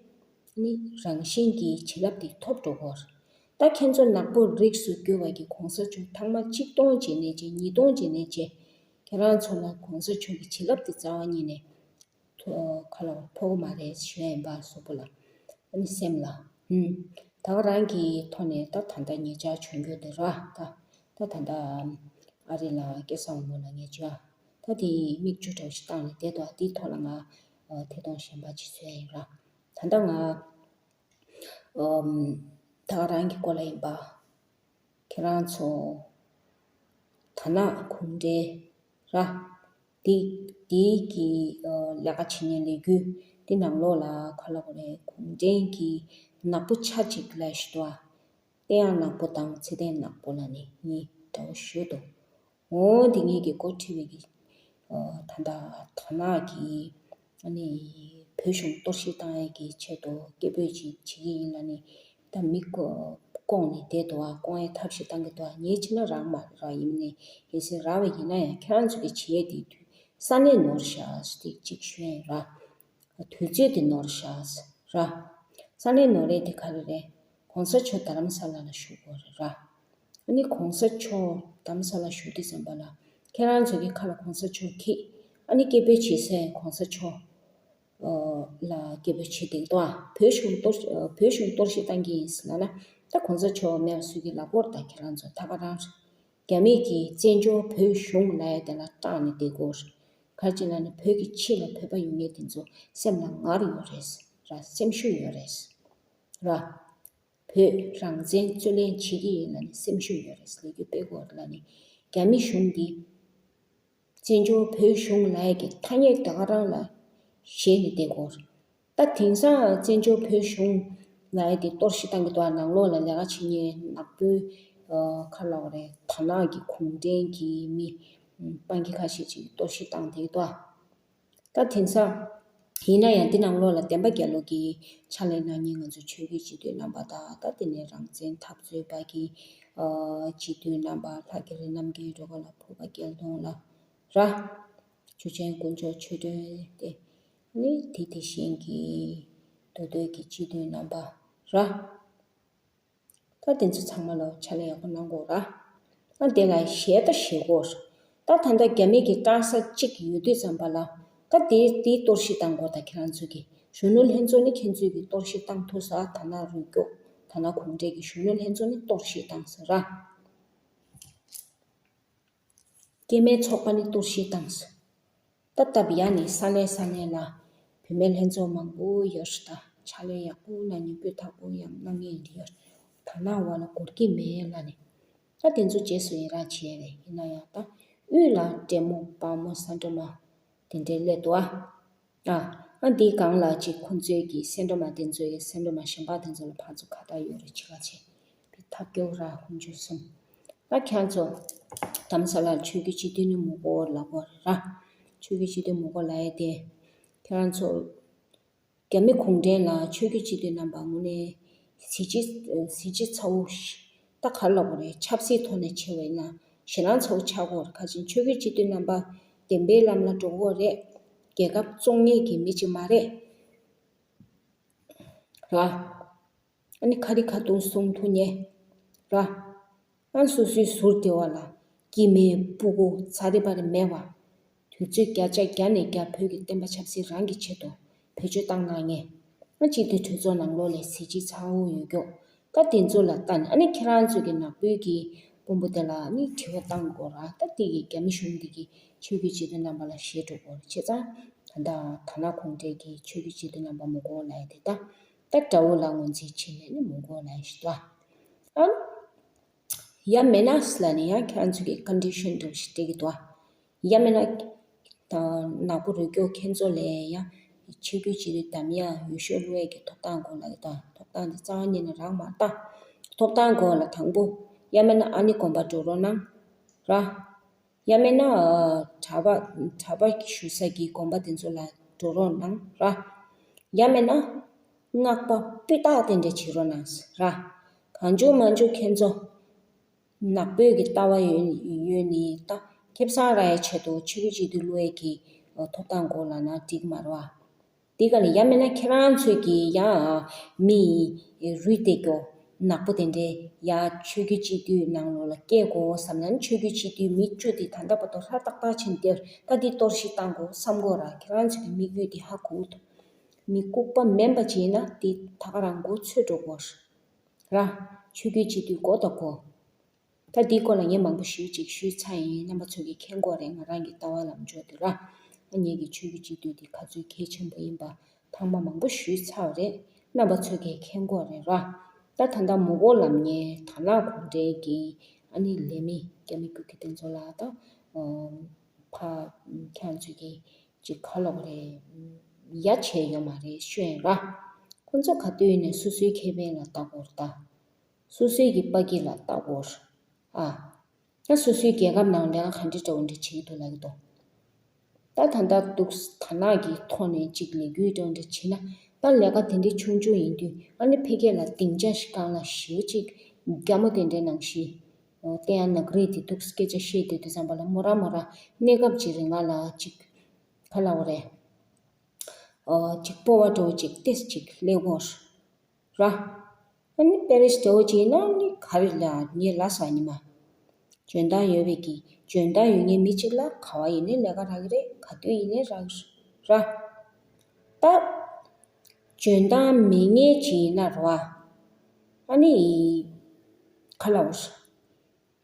ཨ་ནི་རང་བཞིན་གྱི་བྱིན་རླབས་དེ་ཐོབ་འགྲོ་གི་ཡོད་རེད། ད་ཁྱེད་ཚོ་ནག་པོ་རིགས་སུ་གྱུར་པ་གི་གོང་ས་མཆོག་ཐེངས་མ་གཅིག་སྟོང་མཇལ་ནས་མཇལ། ཉིས་སྟོང་མཇལ་ནས་མཇལ། ཁྱེད་རང་ཚོ་ལ་གོང་ས་མཆོག་གི་བྱིན་རླབས་དེ་རྩ་བ་ཉིད་ནས་ཐོ་ཁ་ལོ་ཕོག་གི་མ་རེད་ཞུ་ཡ་ཡིན་པ་གཟུགས་པོ་ལ། ཨ་ནི་སེམས་ལ། ཧུམ། ད་ག་རང་གི་ཐོག་ནས་ད་ད་ལྟ་ཉེ་ཆར་བྱུང་རྒྱུ་དེ་ར་ད། ད་ད་ལྟ་ཨ་རི་ལ་སྐལ་བཟང་དབང་མོ་ལ་ངས་བརྗོད་ཨ། ད་དེ་མིག་ཆུ་འདྲ་བོ་ཞིག་བཏང་ནས་བསྡད་འདུག་དེའི་ཐོག་ལ་ང་ཐད་གཏོང་གཞན་པ་ཅིག་བཟོ་ཡ་ཡིན་ར། ད་ལྟ་ང་ཨམ། ད་ག་རང་གི་སྐོར་ལ་ཡིན་པ། ཁྱེད་རང་ཚོ་དར་ནག་གུང་ཁྲན་ར། འདི་འདིའི་གི་ལས་ཀ་བྱེད་མཁན་ལས་འགུལ་འདི་ནང་ལོགས་ལ་ག་ལབ་དགོས་རེད། གུང་ཁྲན་གྱི་ནག་པོ་ཆ་གཅིག་ལབ་ཞུ་དོ། བསྟན་དབྱངས་ནག་པོ་དང་ཚེ་བརྟན་ནག་པོ་ལ་ནི་གཉིས་འདྲ་བོ་ཞུ་དོ། འོ་འདི་གཉིས་ཀྱི་འགོ་ཁྲིད་པའི་གི་ད་ལྟ་དར་ནག་གི་ཨ་ནི་བོད་གཞུང་གཏོར་བཤིག་བཏང་ཡས་ཀྱི་ཆེད་དུ་སྐད་འབོད་ཅིག་བྱེད་ཀྱི་ཡིན་ལབ་ནི། ད་མི་ཀོ་ཀོང་ནས་བསྡད་འདུག་ཨ། ཀོང་ཡས་ཐབས་ཤེས་བཏང་གི་འདུག་ཨ། ངས་བྱས་ན་རག་མ་རག་ཡིན་ནའི་གལ་སྲིད་རག་པ་ཡིན་ན་ཡང་ཁྱེད་རང་ཚོ་གི་བྱེད་ཡས་དེ་དུས་ས་གནས་ནོར་ཤག་ཟེར་ཏེ་གཅིག་ཞུ་ཡ་ཡིན་ར། དུས་ཚོད་དེ་ནོར་ཤག་ཟེར་ར། ས་གནས་ནོར་ཡས་དེ་ག་རེ་རེད། གོང་ས་མཆོག་རྡ་རམ་ས་ལ་ལ་བཞུགས་ཡོད་རེད་ར། ཨ་ནི་གོང་ས་མཆོག་རྡ་རམ་ས་ལ་བཞུགས་དུས་ཙམ་པ་ལ་ཁྱེད་རང་ཚོ་གི་ཁ་ལ་གོང་ས་མཆོག་འཁྱེར། ཨ་ནི་སྐད་འབོད་བྱེད་སའི་གོང་ས་མཆོག་ལ་སྐད་འབོད་བྱེད་བསྡད་འདུག་ཨ། བོད་གཞུང་གཏོར་བོད་གཞུང་གཏོར་བཤིག་བཏང་གི་ཡིན་ཟེར་ལབ་ན། ད་གོང་ས་མཆོག་མེད་པ་སུས་ཀྱི་ལབ་དགོས་རེད། ད་ཁྱེད་རང་ཚོ་ད་ག་རང་རེད། རྒྱ་མི་གིས་བཙན་བྱོལ་བོད་གཞུང་ལབ་ཡ་དེ་ལ་སྐྲག་ནས་བསྡད་ཀྱི་ཡོད་རེད། ག་རེ་བྱས་ན་ནི་བོད་ཀྱི་ཕྱི་ལ་བོད་པ་ཡོད་མཁན་དེ་ཚོ་སེམས་ལ་ངར་ཡོད་རེད་ར། སེམས་ཤུགས་ཡོད་རེད་ར། བོད་རང་བཙན་རྩོད་ལེན་བྱེད་ཀྱི་ཡིན་ལབ་ནས་སེམས་ཤུགས་ཡོད་རེད། ལས་འགུལ་སྤེལ་དགོས་རེད་ལབ་ནས་རྒྱ་མི་གཞུང་འདི་བཙན་བྱོལ་བོད་གཞུང་ལབ་ཡས་ཀྱི་ཐ་སྙད་ད་ག་རང་ལ་བཞེས་ནས་བསྡད་ཀྱི་ཡོད་རེད། ད་དེང་སང་བཙན་བྱོལ་བོད་གཞུང་ལབ་ཡས་དེ་གཏོར་བཤིག་བཏང་གི་འདུག་ཨ། ནང་ལོགས་ལ་ལས་ཀ་བྱེད་མཁན་ནག་པོའི་ཁ་ལོག་རེད། དར་ནག་གི་གུང་ཁྲན་གྱི་མི་སྤང་གི་ཁ་ཤས་ཅིག་གཏོར་བཤིག་བཏང་བསྡད་ཀྱི་འདུག་ཨ། ད་དེང་སང་ཡིན་ན་ཡང་འདི་ནང་ལོགས་ལ་བསྟན་པ་རྒྱལ་ལོ་གི་ཕྱག་ལས་གནང་མཁན་ང་ཚོ་ཆོས་བརྒྱུད་སྤྱི་འཐུས་རྣམ་པ་དང་། ད་དེ་ནས་རང་བཙན་འཐབ་རྩོད་པ་གི་སྤྱི་འཐུས་རྣམ་པ། ལྷ་རྒྱ་རི་རྣམ་རྒྱལ་སྒྲོལ་དཀར་ལགས། ཕུར་པ་སྐལ་སྟོན་ལགས་ར། ཆོས་ཆེན་དཀོན་མཆོག་ཆོས་སྒྲོན་དེ་ནི་དེ་དེ་བཞིན་གྱི་མདོ་སྟོད་ཀྱི་སྤྱི་འཐུས་རྣམ་པ་ར། ད་དེ་ཚོ་ཚང་མ་ལ་ཕྱག་ལས་ཡག་པོ་གནང་དགོས་ར། ད་དེ་ལ་ཞལ་ཏ་བཞེས་དགོས། ད་ད་ལྟ་རྒྱ་མི་གི་སྐྲག་ས་གཅིག་ཡོད་དུས་ཙམ་པ་ལ་ད་དེ་དེ་གཏོར་བཤིག་བཏང་དགོས། ད་ཁྱེད་རང་ཚོ་གི་གཞོན་ནུ་ལྷན་ཚོགས་ནི་ཁྱེད་ཚོས་ཀྱི་གཏོར་བཤིག་བཏང་ཐུབ་ས། དར་ནག་རུ་སྐྱོགས་དར་ནག་གུང་ཁྲན་གྱི་གཞོན་ནུ་ལྷན་ཚོགས་ནི་གཏོར་བཤིག་བཏང་ས་ར། སྐྱེས་མའི་ཚོགས་པ་ནི་གཏོར་བཤིག་བཏང་ས། ད་སྟབས་ཡག་ནས་ས་གནས་ས་གནས་ལ་བུད་མེད་ལྷན་ཚོགས་མང་པོ་ཡོད་རེད། ད་ཕྱག་ལས་ཡག་པོ་གནང་མཁན་སྤུས་དག་པོ་ཡང་གནང་མཁན་ཡོད་རེད། དར་ནག་བ་ལ་འགོར་གྱི་མེད་ལབ་ནས། ད་དེ་ཚོ་རྗེས་སུ་ཡི་རང་བྱས་རེད། ཡིན་ན་ཡང་ད་དབུས་ལ་འདྲེ་མོ་སྤྲང་མོ་ས་འདྲེ་མ་དེ་འདྲའི་སླེབས་འདུག་ཨ། ཨ་ཨ་འདིའི་སྒང་ལ་ཅིག་ཁོང་ཚོའི་གི་ས་འདྲེ་མ་དེ་ཚོའི་ས་འདྲེ་མ་གཞན་པ་དེ་ཚོ་ལ་ཕར་ཚུར་ཁ་བརྡ་ཡོད་རེད། ཅི་ག་ཅིག་ཐབས་སྐྱོ་ར་ཁོང་ཚོ་གསུམ། ད་ཁྱེད་ཚོ་དྷ་རམ་ས་ལར་ཆོས་བརྒྱུད་སྤྱི་འཐུས་ནི་མི་དགོས་ལབ་དགོས་ར། ཆོས་བརྒྱུད་སྤྱི་འཐུས་མི་དགོས་ལབ་ཡས་དེ། ཁྱེད་རང་ཚོ་རྒྱ་མི་གུང་ཁྲན་ལ་ཆོས་བརྒྱུད་སྤྱི་འཐུས་རྣམ་པ་དངོས་གནས་གཟི་བརྗིད་གཟི་བརྗིད་ཚ་བོ་ཞིག་ད་ག་རེ་ལབ་དགོས་རེད། ཆབ་སྲིད་ཐོག་ནས་བྱས་པ་ཡིན་ན་ཞེད་སྣང་ཚ་བོ་ཆགས་ཀྱི་ཡོད་རེད། ཁ་ཅིག་ཆོས་བརྒྱུད་སྤྱི་འཐུས་རྣམ་པ་བདེན་པའི་ལམ་ལ་འགྲོ་གི་ཡོད་རེད། རྒྱལ་ཁབ་བཙོང་མཁན་གྱི་མི་གཅིག་མ་རེད་ར། ཨ་ནི་ཁ་རི་ཁ་ཐུག་གསུང་ཐུབ་མཁན་ར། ཨ་སོ་སོའི་ཟུར་དེ་བ་ལ་སྐྱིད་མེད་སྤུ་གུ་ཚ་རེ་བ་རེ་མེད་པ། དུས་ཚོད་བརྒྱ་ཆ་བརྒྱ་ནས་བརྒྱ་བོད་ཀྱི་བསྟན་པ་ཆབ་སྲིད་རང་གི་ཆེད་དུ་བེད་སྤྱོད་བཏང་གནང་མཁན། ཨ་སྤྱི་འཐུས་གྲོས་ཚོགས་ནང་ལོགས་ལ་གཟི་བརྗིད་ཚ་བོ་ཡོད་མཁན། ད་དེ་ཚོ་ལ་ལྟ་ནས་ཨ་ནི་ཁྱེད་རང་ཚོ་གི་ནག་པོའི་གི་དཔོན་པོ་དེ་ལ་ཨ་ནི་དྲི་བ་བཏང་དགོས་ར། ད་དེ་གི་རྒྱ་མི་གཞུང་འདི་གི་ཆོས་བརྒྱུད་སྤྱི་འཐུས་རྣམ་པ་ལ་ཞེད་འགྲོ་དགོས་ར། བྱས་ཙང་ད་ལྟ་དྷ་ན་གུང་ཁྲན་གྱི་ཆོས་བརྒྱུད་སྤྱི་འཐུས་རྣམ་པ་མི་དགོས་ལབ་ཡ་དེ་ད། ད་དགྲ་བོ་ལ་ངོས་འཛིན་བྱས་ནས་ནི་མི་དགོས་ལབ་ཡ་ཞིག་འདུག་ཨ། ཡང་མེད་ན་ལབ་ནས་ཡང་ཁྱེད་རང་ཚོ་གི་ཀོན་ཌི་ཤན་འདྲ་བོ་ཞིག་སྤྲད་ཀྱི་འདུག་ཨ། ཡང་མེད་ན་ད་ནག་པོ་རུ་སྐྱོ་ཁྱེད་ཚོ་ལ་ཡང་ཆོས་བརྒྱུད་སྤྱི་འཐུས་འདེམས་ཡ་འོས་ཤོག་བླུག་ཡ་གི་ཐོབ་ཐང་དགོས་ལབ་ཀྱི་འདུག་ཨ། ཐོབ་ཐང་དེ་རྩ་བ་ཉིད་ནས་རག་མ་ད། ཐོབ་ཐང་དགོས་ལ་དང་པོ། ཡང་མེད་ན་ཨ་ནི་དགོན་པ་འགྲོ་རོགས་གནང་ར། ཡང་མེད་ན་གྲྭ་པ་གྲྭ་པ་བཞུགས་ས་གི་དགོན་པ་དེ་ཚོ་ལ་འགྲོ་རོགས་གནང་ར། ཡང་མེད་ན་སྔགས་པ་སྤུས་དག་དེ་འདྲ་བྱེད་རོགས་གནང་ར། གང་བྱུང་མང་བྱུང་ཁྱེད་ཚོ་ནག་པོའི་གི་ལྟ་བ་ཡོད་ཡོད་ནི་ད་ཁེ་བཟང་རག་ཡའི་ཆེད་དུ་ཆོས་བརྒྱུད་སྤྱི་འཐུས་བླུག་ཡས་ཀྱི་ཐོབ་ཐང་དགོས་ལབ་ན་འགྲིག་མ་རེད་བ། དེ་ག་ནས་ཡང་མིན་ན་ཁྱེད་རང་ཚོས་ཀྱིས་ཡང་མི་རུས་བཏེག་རྒྱུ་ནག་པོ་དེ་འདྲའི་ཡང་ཆོས་བརྒྱུད་སྤྱི་འཐུས་ནང་ལོགས་ལ་སྐྱེལ་དགོས་བསམ་ན་ནི་ཆོས་བརྒྱུད་སྤྱི་འཐུས་མི་བཅུ་དེ་ད་ལྟ་བར་དུ་ཧྲ་ཏག་ཏག་ཕྱིན་ཏེ་ད་འདི་གཏོར་བཤིག་བཏང་དགོས་བསམ་དགོས་ར། ཁྱེད་རང་ཚོས་ཀྱི་དམིགས་ཡུལ་དེ་ཧ་གོ་ཐུབ། མི་ལྐུགས་པ་མིན་པ་བྱས་ན་དེ་ད་ག་རང་མགོ་ཚོས་འགྲོ་དགོས་ར། ཆོས་བརྒྱུད་སྤྱི་འཐུས་དགོས་དང་དགོས། ད་འདིའི་སྐོར་ལ་ངས་མང་པོ་ཞེ་ཅིག་ཞུས་ཚར་ཡིན། རྣམ་པ་ཚོ་གིས་མཁྱེན་གྱི་ཡོད་རེད། ང་རང་གི་ལྟ་བ་ལམ་ཕྱོགས་དེ་ར། ཨ་ངེད་ཀྱི་ཆོས་བརྒྱུད་སྤྱི་འཐུས་དེ་ག་ཚོད་གལ་ཆེན་པོ་ཡིན་པ་ཚང་མ་མང་པོ་ཞུས་ཚར་བ་རེད། རྣམ་པ་ཚོ་གིས་མཁྱེན་གྱི་ཡོད་རེད་ར། ད་ད་ལྟ་མི་དགོས་ལབ་མཁན་དར་ནག་གུང་ཁྲན་གྱི་ཨ་ནི་ལས་མི་རྒྱ་མི་རྒྱུག་ཁྱི་དེ་ཚོ་ལ་ད་ཕ་ཁྱེད་ཚོ་གིས་ཅིག་ག་ལབ་དགོས་རེད། ཡ་བྱས་ཡོད་མ་རེད་ཤོད་ཡིན་ར། ཁོ་ཚོ་ག་དུས་ནས་སོ་སོའི་ཁེ་ཕན་ལ་ལྟ་དགོས་རེད་ད། སོ་སོའི་གི་པ་ཀི་ལ་ལྟ་དགོས། ཨ། ད་སོ་སོའི་རྒྱལ་ཁབ་ནང་ལས་ཀ་ག་འདྲ་འདྲ་བོ་འདྲ་བྱེད་ཀྱི་འདུག་ལབ་ཀྱི་འདུག་ད་ད་ལྟ་འདུག་དར་ནག་གི་ཐོག་ནས་ཅིག་ལས་འགུལ་འདྲ་བོ་འདྲ་བྱེད་ན་ད་ལས་ཀ་དེ་འདྲའི་ཆུང་ཆུང་ཡིན་དུས་ཨ་ནི་ཕ་གི་ལ་སྡིངས་ཆ་ཞིག་སྒང་ལ་ཞེ་པོ་ཅིག་རྒྱ་མོ་དེ་འདྲའི་ནང་བཞིན་ཏེ་ཡང་ནག་རིགས་དེ་འདུག་སྐད་ཆ་བཤད་བསྡད་དུས་ཙམ་པ་ལ་མོ་རང་མོ་རང་གནས་སྐབས་ཅིག་རིང་ང་ལ་ཅིག་ག་ལབ་དགོས་རེད། ཨོ་ཅིག་སྤོབས་པ་འདྲ་བོ་ཅིག་ཏོག་ཙམ་ཅིག་སླེབས་ཀྱི་ཡོད་ར། ཨ་ནི་པེ་རི་སི་འདྲ་བོ་ཅིག་ཡིན་ན་ནི་ག་རེ་ལབ་ངས་ལབ་ས་ཡིན་མ། འཇོན་ཐང་ཡོད་པའི་གི་འཇོན་ཐང་ཡོད་མཁན་མི་གཅིག་ལ་ག་བ་ཡིན་ནའི་ལས་ཀ་རག་གི་རེད། ག་དུས་ཡིན་ནའི་རག་གི་རེད་ར། ད་འཇོན་ཐང་མེད་མཁན་ཅིག་ཡིན་ན་རེད་བ། ཨ་ནི་ག་ལབ་དགོས་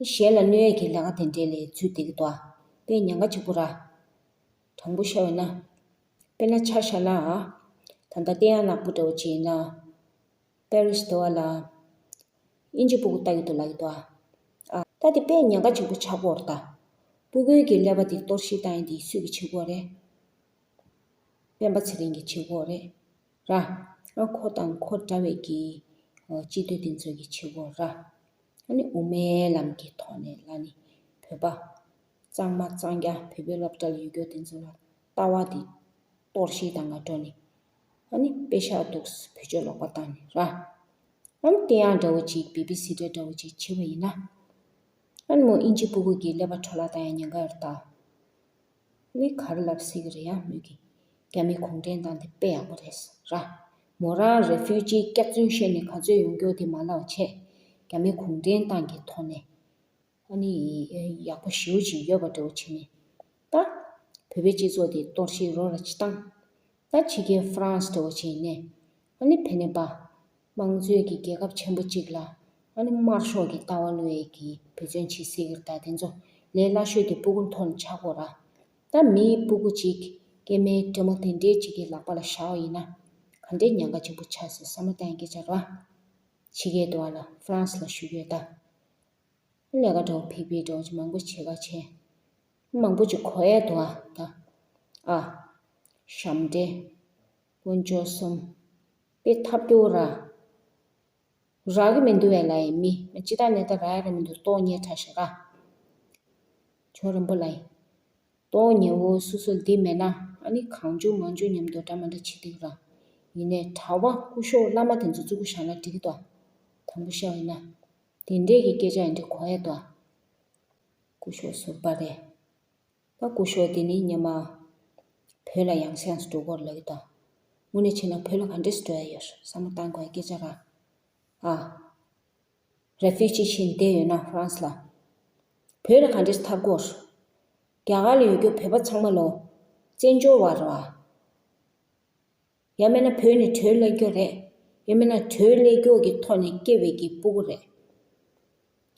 རེད། གཞན་ལ་གནོད་ཡས་ཀྱི་ལས་ཀ་དེ་འདྲའི་ལས་འཛུལ་བསྡད་ཀྱི་འདུག་ཨ། དཔེ་ཉེན་ཁ་ཆེན་པོ་ར། དྲང་པོ་བཤད་པ་ཡིན་ན། དཔེར་ན་ཆ་བཞག་ན་ཨ། ད་ལྟ་ལྟ་ཡག་ནག་པོ་འདྲ་བོ་ཅིག་ཡིན་ན། པེ་རི་སི་འདྲ་བ་ལ། དབྱིན་ཇི་སྤུ་གུ་ལྟ་གི་འདུག་ལབ་ཀྱི་འདུག་ཨ། ཨ། ད་དེ་དཔེ་ཉེན་ཁ་ཆེན་པོ་ཆགས་ཀྱི་ཡོད་རེད་ད། སྤུ་གུའི་གི་ཀླད་པ་དེ་གཏོར་བཤིག་བཏང་ཡས་དེ་སུས་ཀྱིས་བྱེད་ཀྱི་ཡོད་རེད། སྤེན་པ་ཚེ་རིང་གིས་བྱེད་ཀྱི་ཡོད་རེད། ར། ཨ་ཁོ་དང་ཁོ་འདྲ་བའི་གི། ཨ། སྤྱི་འཐུས་དེ་ཚོ་གིས་བྱེད་ཀྱི་ཡོད་ར། ཨ་ནི་དབུ་མའི་ལམ་གྱི་ཐོག་ནས་ལ་ནི་བོད་པ། གཙང་མ་གཙང་རྐྱང་བོད་པའི་སློབ་གྲྭ་ལ་ཡོད་རྒྱུ་དེ་ཚོ་ལ་ལྟ་བ་དེ་གཏོར་བཤིག་བཏང་ག་འགྲོ་ནི། ཨ་ནི་པེ་ཤག་འདུག་བེད་སྤྱོད་ལོག་པ་བཏང་ནི་ར། ཨ་ནི་དེ་ཡང་འདྲ་བོ་ཅིག་བི་བི་སི་འདྲ་འདྲ་བོ་ཅིག་བྱེད་པ་ཡིན་ན། ཨ་ནི་མོ་དབྱིན་ཇི་སྤུ་གུ་གི་ཀླད་པ་འཕྲོ་བརླག་བཏང་ཡ་ཉེན་ཁ་ཡོད་རེད་ད། ནི་ག་རེ་ལབ་སྲིད་ཀྱི་རེད་ཡ་མོས་ཀྱི། རྒྱ་མི་གུང་ཁྲན་ཏང་དེ་དཔེ་ཡག་པོ་རེད་ར། མོ་རང་རེ་ཕུ་ཇི་སྐྱག་རྫུན་བཤད་ནས་ག་ཚོད་ཡོང་རྒྱུ་དེ་མ་ལབ་བྱས། རྒྱ་མི་གུང་ཁྲན་ཏང་གི་ཐོག་ནས། ཨ་ནི་ཡག་པོ་ཞེ་པོ་ཅིག་ཡོད་པ་འདྲ་བོ་བྱས་ནས། ད། བོད་པའི་སྤྱི་ཚོགས་དེ་གཏོར་བཤིག་རོགས་ར་ཅིག་བཏང་། ད་ཕྱི་རྒྱལ་ཧྥ་རན་སི་འདྲ་བོ་ཅིག་ནས། ཨ་ནི་ཕེ་ནེ་པ། དམངས་གཙོའི་གི་རྒྱལ་ཁབ་ཆེན་པོ་གཅིག་ལ། ཨ་ནི་དམར་ཤོག་གི་ལྟ་བ་བླུག་ཡས་ཀྱི་འབད་བརྩོན་བྱེད་སྲིད་ཀྱི་རེད་ད། དེ་ཚོ་ལས་སླ་ཤོས་དེ་སྤུ་གུ་མཐོ་ནས་ཆགས་དགོས་ར། ད་མིའི་སྤུ་གུ་གཅིག་སྐྱེ་དམན་འདྲེ་མོ་དེ་འདྲའི་གཅིག་གི་ལག་པ་ལ་བཞག་པ་ཡིན་ན། ག་འདྲའི་ཉེན་ཁ་ཆེན་པོ་ཆགས་སྲིད་བསམ་བློ་བཏང་ཡས་སྐད་ཆ་རེད་བ། ཕྱི་རྒྱལ་དུ་བ་ལ་ཧྥ་རན་སི་ལ་བཞུགས་ཡོད་ད། ལས་ཀ་འདྲ་བོ་ཕིག་ཕིག་འདྲ་བོ་ཅིག་མང་པོ་བྱེད་ཁ་བྱས། མང་པོ་ཅིག་གོ་ཡས་འདུག་ཨ་ད། ཨ། ཞབས་འདྲེན། དཀོན་མཆོག་གསུམ། དཔེ་ཐབས་སྐྱོ་ར། རག་གི་མི་འདུག་བས་ལ་ཡིན་མི་མི་ཅི་ལྟར་ནས་ད་རག་ཡ་ར་མི་འདུག་ལྟོ་ཉལ་ཁྲ་ཤ་ར། ཇོ་རིན་པོ་ལ་ཡིན། ལྟོ་ཉལ་བོ་སུ་སུ་འདི་མེད་ན་ཨ་ནི་གང་བྱུང་མང་བྱུང་མཉམ་དུ་འདྲ་མ་འདྲ་བྱེད་འདུག་ར། ཡིན་ནས་གྲྭ་བ་སྐུ་ཞབས་བླ་མ་དེ་ཚོ་བཙུགས་བཞག་ན་འགྲིག་གི་འདུག་དང་པོ་བཤད་པ་ཡིན་ན། དེ་འདྲས་ཀྱི་སྐད་ཆ་ཡིན་འདྲ་གོ་ཡ་འདུག་སྐུ་ཞབས་ཟུར་པ་རེད། ད་སྐུ་ཞབས་དེ་ནི་ཉི་མ་བོད་ལ་ཡང་སེ་ཡང་སེ་འགྲོ་གི་ཡོད་ལབ་ཀྱི་འདུག་དངོས་གནས་བྱས་ན་བོད་ལ་ག་འདྲས་སེ་འགྲོ་ཡ་ཡོད་བསམ་བློ་བཏང་དགོས་ཡ་སྐད་ཆ་ར། ཨ། རེ་ཕུ་ཇི་བྱས་བསྡད་ཡོད་ན་ཧྥ་རན་སི་ལ། བོད་ལ་ག་འདྲས་སེ་ཐར་དགོས། རྒྱ་གར་ལ་ཡོད་རྒྱུ་བོད་པ་ཚང་མ་ལོ། བཙན་བྱོལ་བ་རེད་བ། ཡང་མིན་ན་བོད་ནས་བྲོས་སླེབས་རྒྱུ་རེད། ཡང་མིན་ན་བྲོས་སླེབས་རྒྱུ་གི་ཐོག་ནས་སྐྱེས་པའི་གི་སྤུ་གུ་རེད།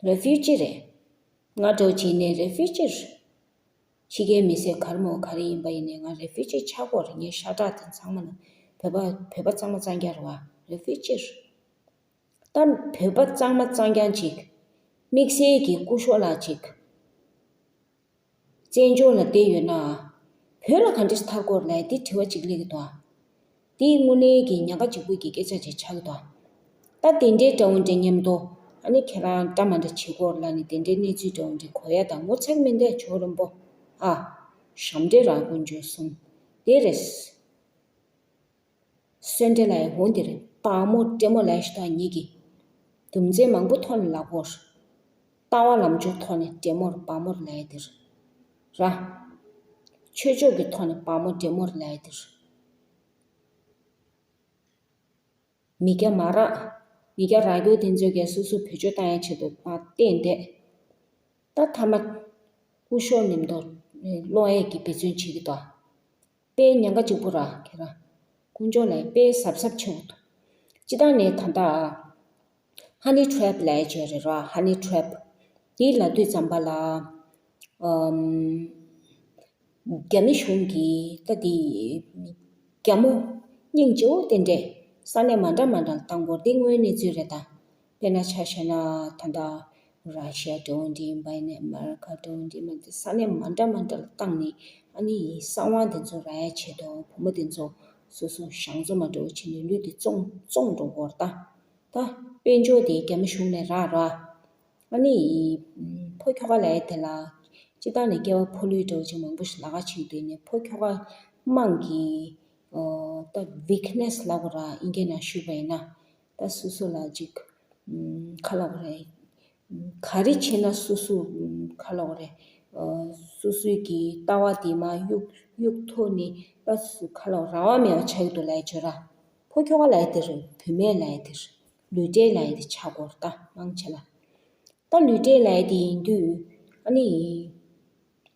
རེ་ཕུ་ཇི་རེད། ང་འདྲ་བོ་བྱས་ནས་རེ་ཕུ་ཇི་རེད། ཕྱི་རྒྱལ་མི་སེར་ག་རེ་མོ་ག་རེ་ཡིན་པ་ཡིན་ནའི་ང་རེ་ཕུ་ཇི་ཆགས་དགོས་རེད། ངའི་ཤ་ཁྲག་དེ་ཚང་མ་ལ་བོད་པ་བོད་པ་གཙང་མ་གཙང་རྐྱང་རེད་བ། རེ་ཕུ་ཇི་རེད། ད་བོད་པ་གཙང་མ་གཙང་རྐྱང་ཅིག་དམིགས་བསལ་གྱི་སྐུ་ཞབས་ལགས་ཅིག་བཙན་བྱོལ་ལ་བསྡད་ཡོད་ན། བོད་ལ་ག་འདྲས་ཐར་དགོས་རེད་ལབ་ཡ་འདི་དྲི་བ་ཅིག་སླེབས་ཀྱི་འདུག་ཨ། འདི་དངོས་གནས་ཀྱི་ཉེན་ཁ་ལྗིད་པོ་གི་སྐད་ཆ་ཅིག་ཆགས་ཀྱི་འདུག་ཨ། ད་དེ་འདྲའི་འདྲ་བོ་འདྲ་མཉམ་དུ་ཨ་ནི་ཁྱེད་རང་འདྲ་མ་འདྲ་བྱེད་དགོས་རེད་ལབ་ནས་དེ་འདྲའི་གནས་ཚུལ་འདྲ་བོ་འདྲ་གོ་ཡ་དང་ངོ་ཚ་གི་མི་འདུག་ཇོ་རིན་པོ། ཨ། ཞབས་འདྲེན་ར་དཀོན་མཆོག་གསུམ། དེ་རེད། གསོན་འདྲེ་ལ་ཡང་འོང་དེ་རེད། བག་མོ་བྲེ་མོ་ལ་ཞིག་དང་ཉིད་ཀྱི། རྒྱུ་མཚན་མང་པོ་ཐོག་ནས་ལབ་དགོས། ལྟ་བ་ལམ་སྦྱོར་ཐོག་ནས་བྲེ་མོར་བག་མོར་ལབ་ཡ་དེ་རེད། ར། ཆོས་ཕྱོགས་ཀྱི་ཐོག་ནས་བག་མོ་བྲེ་མོར་ལབ་ཡ་དེ་རེད། མི་སྐྱ་མ་རག་མི་སྐྱ་རག་རྒྱུ་དེ་ཚོས་ཀྱང་སོ་སོ་བེད་སྤྱོད་བཏང་ཡ་ཆེད་དུ་མ་བསྟན་ཏེ། ད་མཐའ་མ། སྐུ་ཞབས་མཉམ་དུ་སློང་ཡས་ཀྱི་འབད་བརྩོན་བྱེད་ཀྱི་འདུག་དཔེ་ཉེན་ཁ་གཅིག་པོ་ར་ཁྱེད་རང་། དཀོན་མཆོག་ལ་དཔེ་གཟབ་གཟབ་བྱེད་དགོས་འདུག་སྤྱིར་བཏང་ནས་ད་ལྟ། ཧ་ནི་ཊྲེབ་ལབ་ཡ་ཅིག་རེད་ར། ཧ་ནི་ཊྲེབ་དེ་ལབ་དུས་ཙམ་པ་ལ། ཨམ། རྒྱ་མི་གཞུང་གིས་ད་དེ། རྒྱ་མོ། སྙིང་རྗེ་བོ་དེ་འདྲས། ས་གནས་མ་འདྲ་མ་འདྲ་ལ་བཏང་དགོས་རེད། དེ་དངོས་གནས་ཚུལ་རེད་ད། དཔེར་ན་ཆ་བཞག་ན་ད་ལྟ། ར་ཤི་ཡ་འདྲ་བོ་འདྲ་ཡིན་པ་ཡིན་ནའི་ཨ་མེ་རི་ཁ་འདྲ་བོ་འདྲ་ཡིན་པ་དེ་ས་གནས་མ་འདྲ་མ་འདྲ་ལ་བཏང་ནས་ཨ་ནི་གསང་བ་དེ་ཚོ་རག་ཡ་ཆེད་དུ་བུ་མོ་དེ་ཚོ་སོ་སོ་གཞང་འཛོམས་མ་འདྲ་བོ་བྱས་ནས་ལུས་དེ་བཙོང་བཙོང་འགྲོ་དགོས་རེད་ད། ད་དཔལ་འབྱོར་དེ་རྒྱ་མི་གཞུང་ནས་རག་ར། ཨ་ནི། ཕོ་ཁྱོ་ག་ལབ་ཡ་དེ་ལ། སྤྱིར་བཏང་ནས་སྐྱེ་བ་ཕོ་ལུས་འདྲ་བོ་ཅིག་མང་པོ་ཞིག་ལབ་ཁ་ཕྱེ་དུས་ནས་ཕོ་ཁྱོ་ག་དམངས་ཀྱི། ཨོ། ད་ཝིག་ནེ་སི་ལབ་དགོས་ར་ཨིན་སྐད་ནང་ཞུས་པ་ཡིན་ན། ད་སོ་སོ་ལ་ཅིག་ཨུམ། ག་ལབ་དགོས་རེད། ག་རེ་བྱས་ན་སོ་སོ་ཨུམ། ག་ལབ་དགོས་རེད། ཨོ། སོ་སོའི་གི་ལྟ་བ་དེ་མར་གཡུག་གཡུག་ཐོག་ནས་ད་སུ་ག་ལབ་རང་དབང་མེད་པ་ཆགས་ཀྱི་འདུག་ལབ་ཡ་བྱོས་ར། ཕོ་ཁྱོ་ག་ལབ་ཡ་དེ་རེད། བུད་མེད་ལབ་ཡ་དེ་རེད། ལུས་འབྲེལ་ལབ་ཡ་དེ་ཆགས་ཀྱི་ཡོད་རེད་ད་མང་ཆེ་ལ། ད་ལུས་འབྲེལ་ལབ་ཡ་དེ་ཡིན་དུས་ཨ་ནི།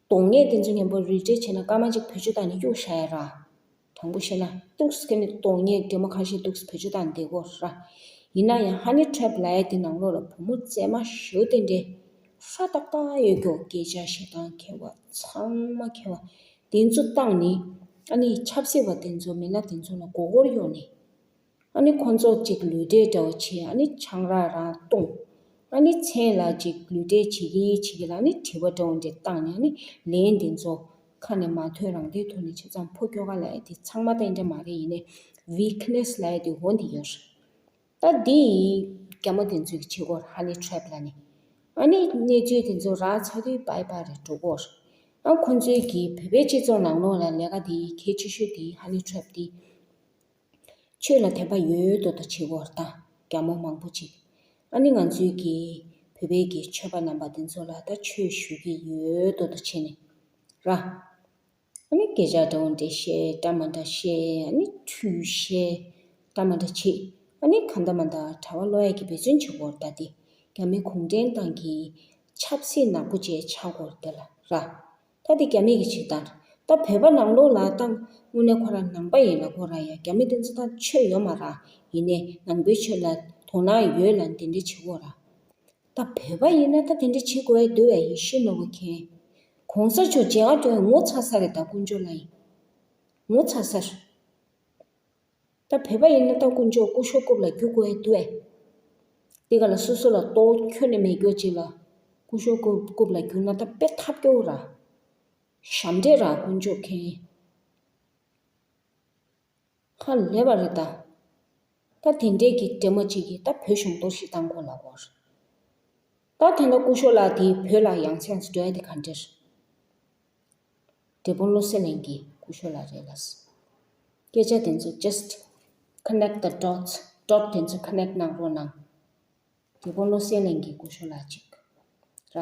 གདོང་ངད་དེ་ཚོ་མཉམ་པོ་རུས་འབྲེལ་བྱས་ན་སྐར་མ་གཅིག་བེད་སྤྱོད་བཏང་ནས་གཡུག་བཞག་ཡ་ར། དྲང་པོ་བཤད་ན་ཏོག་ཙམ་ཁ་ནས་གདོང་ངད་འདྲེ་མོ་ཁ་ཤས་ཏོག་ཙམ་བེད་སྤྱོད་བཏང་བསྡད་ཀྱི་ཡོད་ར། ཡིན་ན་ཡང་ཧ་ནི་ཊྲེབ་ལབ་ཡ་དེ་ནང་ལོགས་ལ་བུ་མོ་མཛེས་མ་ཞེ་པོ་དེ་འདྲས་ཧྲ་ཏག་ཏག་ཡོད་ཀྱོག་སྐད་ཆ་བཤད་སྟངས་མཁས་པ་ཚང་མ་མཁས་པ་དེ་ཚོ་བཏང་ནས་ཨ་ནི་ཆབ་སྲིད་པ་དེ་ཚོ་མི་སྣ་དེ་ཚོ་ལ་མགོ་སྐོར་གཡོག་ནས། ཨ་ནི་ཁོང་ཚོ་གཅིག་ལུས་འབྲེལ་འདྲ་བོ་བྱས། ཨ་ནི་ཆང་རག་རང་བཏུང་། ཨ་ནི་མཚན་ལ་གཅིག་ལུས་འབྲེལ་བྱེད་ཀྱི་བྱེད་ཀྱི་ལ་ཨ་ནི་དྲི་བ་འདྲ་བོ་འདྲ་བཏང་ནས་ཨ་ནི་ལན་དེ་ཚོ་ཁ་ནས་མ་ཐོན་རང་དེའི་ཐོག་ནས་བྱས་ཙང་ཕོ་ཁྱོ་ག་ལབ་ཡ་དེ་ཚང་མ་ད་འདྲ་མ་རེད། ཡིན་ནའི་ཝིག་ནེ་སི་ལབ་ཡ་དེ་འོ་འདི་ཡོད་རེད། ད་འདི་རྒྱ་མོ་དེ་ཚོས་ཀྱི་བྱེད་སྒོ་ཧ་ནི་ཊྲེབ་ལབ་ནས་ཨ་ནི་གནས་ཚུལ་དེ་ཚོ་རག་ཚར་དུས་བྷའི་བྷའི་རེད་འགྲོ་གི་ཡོད་རེད། ཨ་ཁོང་ཚོའི་གི་བོད་པའི་སྤྱི་ཚོགས་ནང་ལོགས་ལ་ལས་ཀ་དེ་གལ་ཆེ་ཤོས་དེ་ཧ་ནི་ཊྲེབ་དེ། ཆོས་ལ་དད་པ་ཡོད་དོ་དོ་བྱེད་དགོས་རེད་ད། རྒྱ་མོ་མང་པོ་ཅིག་ཨ་ནི་ང་ཚོའི་གི་བོད་པའི་གི་ཆོས་པ་རྣམ་པ་འདི་ཚོ་ལ་ད་ཆོས་ཞུ་གི་ཡོད་དོ་དོ་བྱས་ནས་ར། ཨ་ནི་སྐད་ཆ་འདྲ་བོ་འདྲ་བཤད། འདྲ་མ་འདྲ་བཤད། ཨ་ནི་ཁྲུས་བཤད། འདྲ་མ་འདྲ་བྱེད། ཨ་ནི་གང་འདྲ་མ་འདྲ་གྲྭ་པ་སློབ་ཡ་གི་འབད་བརྩོན་བྱེད་དགོས་རེད་ད། དེ་རྒྱ་མི་གུང་ཁྲན་ཏང་གི་ཆབ་སྲིད་ནག་པོ་བྱས་ཆགས་དགོས་རེད་དེ་ལ་ར། ད་དེ་རྒྱ་མི་གི་བྱེད་སྟངས་རེད། ད་བོད་པ་ནང་ལོགས་ལ་ད་དངོས་གནས་ཁོ་རང་ནང་པ་ཡིན་ལ་ཁོ་རང་ཡ་རྒྱ་མི་དེ་ཚོ་ད་ཆོས་ཡོད་མ་རེད། ཡིན་ནའི་ནང་པའི་ཆོས་ལ་དོ་སྣང་ཡོད་ལ་དེ་འདྲ་བྱེད་དགོས་ར། ད་བོད་པ་ཡིན་ན་ད་དེ་འདྲ་བྱེད་དགོས་ཡ་འདུག་བས། ཡེ་ཤེས་ནོར་བུ་མཁྱེན། གོང་ས་མཆོག་མཇལ་ཁ་འགྲོ་ཡ་ངོ་ཚ་ས་རེད་ད་དཀོན་མཆོག་ལ་ཡིན། ངོ་ཚ་ས་རེད། ད་བོད་པ་ཡིན་ན་ད་དཀོན་མཆོག་སྐུ་ཞབས་རྐུབ་ལ་རྒྱུག་དགོས་ཡ་འདུག་ཨེ། དེ་ག་ལ་སོ་སོ་ལ་ལྟོ་ཁྱོན་ནས་མེད་རྒྱུ་ཅིག་ལ་སྐུ་ཞབས་རྐུབ་རྐུབ་ལ་རྒྱུག་ན་ད་དཔེ་ཐབས་སྐྱོ་བོ་ར། ཞབས་འདྲེན་ར་དཀོན་མཆོག་མཁྱེན། ཧ་ལས་པ་རེད་ད། ད་དེ་འདྲའི་གི་འདྲེ་མོ་གཅིག་གིས་ད་བོད་གཞུང་གཏོར་བཤིག་བཏང་གོ་ལབ་གོ། ད་དེ་འདྲ་སྐུ་ཞབས་ལགས་དེ་བོད་ལ་ཡང་སེ་ཡང་སེ་འགྲོ་ཡ་དེ་ག་འདྲས། འབྲས་སྤུངས་བློ་གསལ་གླིང་གི་སྐུ་ཞབས་ལགས་རེད་ལ། སྐད་ཆ་དེ་ཚོ་just connect the dots, dot དེ་ཚོ་connect གནང་རོགས་གནང་། འབྲས་སྤུངས་བློ་གསལ་གླིང་གི་སྐུ་ཞབས་ལགས་གཅིག་ར།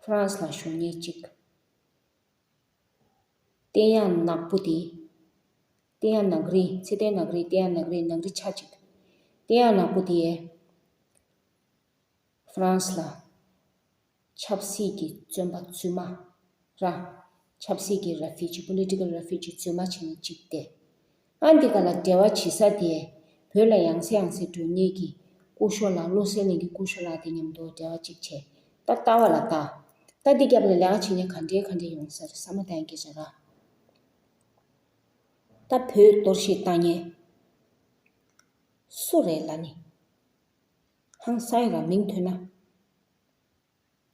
ཧྥ་རན་སི་ལ་བཞུགས་མཁན་གཅིག་བསྟན་ཡག་ནག་པོ་དེ། བསྟན་ཡག་ནག་རིལ། ཚེ་བརྟན་ནག་རིལ། བསྟན་ཡག་ནག་རིལ། ནག་རིལ་ཆ་གཅིག་བསྟན་ཡག་ནག་པོ་དེ་ཧྥ་རན་སི་ལ་ཆབ་སྲིད་ཀྱི་བཙོན་པ་བཙུན་མ་ར། ཆབ་སྲིད་ཀྱི་refugee, political refugee བཙུན་མ་བྱས་ནས་གཅིག་བསྡད། ཨ་འདི་ག་ལ་འབྲེལ་བ་བྱེད་ས་དེ། བོད་ལ་ཡང་སེ་ཡང་སེ་འགྲོ་མཁན་གྱི་སྐུ་ཞབས་ལགས། བློ་གསལ་གླིང་གི་སྐུ་ཞབས་ལགས་དེ་མཉམ་དུ་འབྲེལ་བ་གཅིག་བྱས། ད་ལྟ་བ་ལ་ད། ད་འདི་རྒྱབ་ལ་ལས་ཀ་བྱེད་མཁན་ག་འདྲའི་ག་འདྲའི་ཡོང་ས་རེད། བསམ་བློ་གཏོང་གི་བྱ་ར། ད་བོད་གཏོར་བཤིག་བཏང་མཁན་སུ་རེད་ལབ་ནི། ཧང་སང་ཡ་ར། མིང་ཐོས་ན།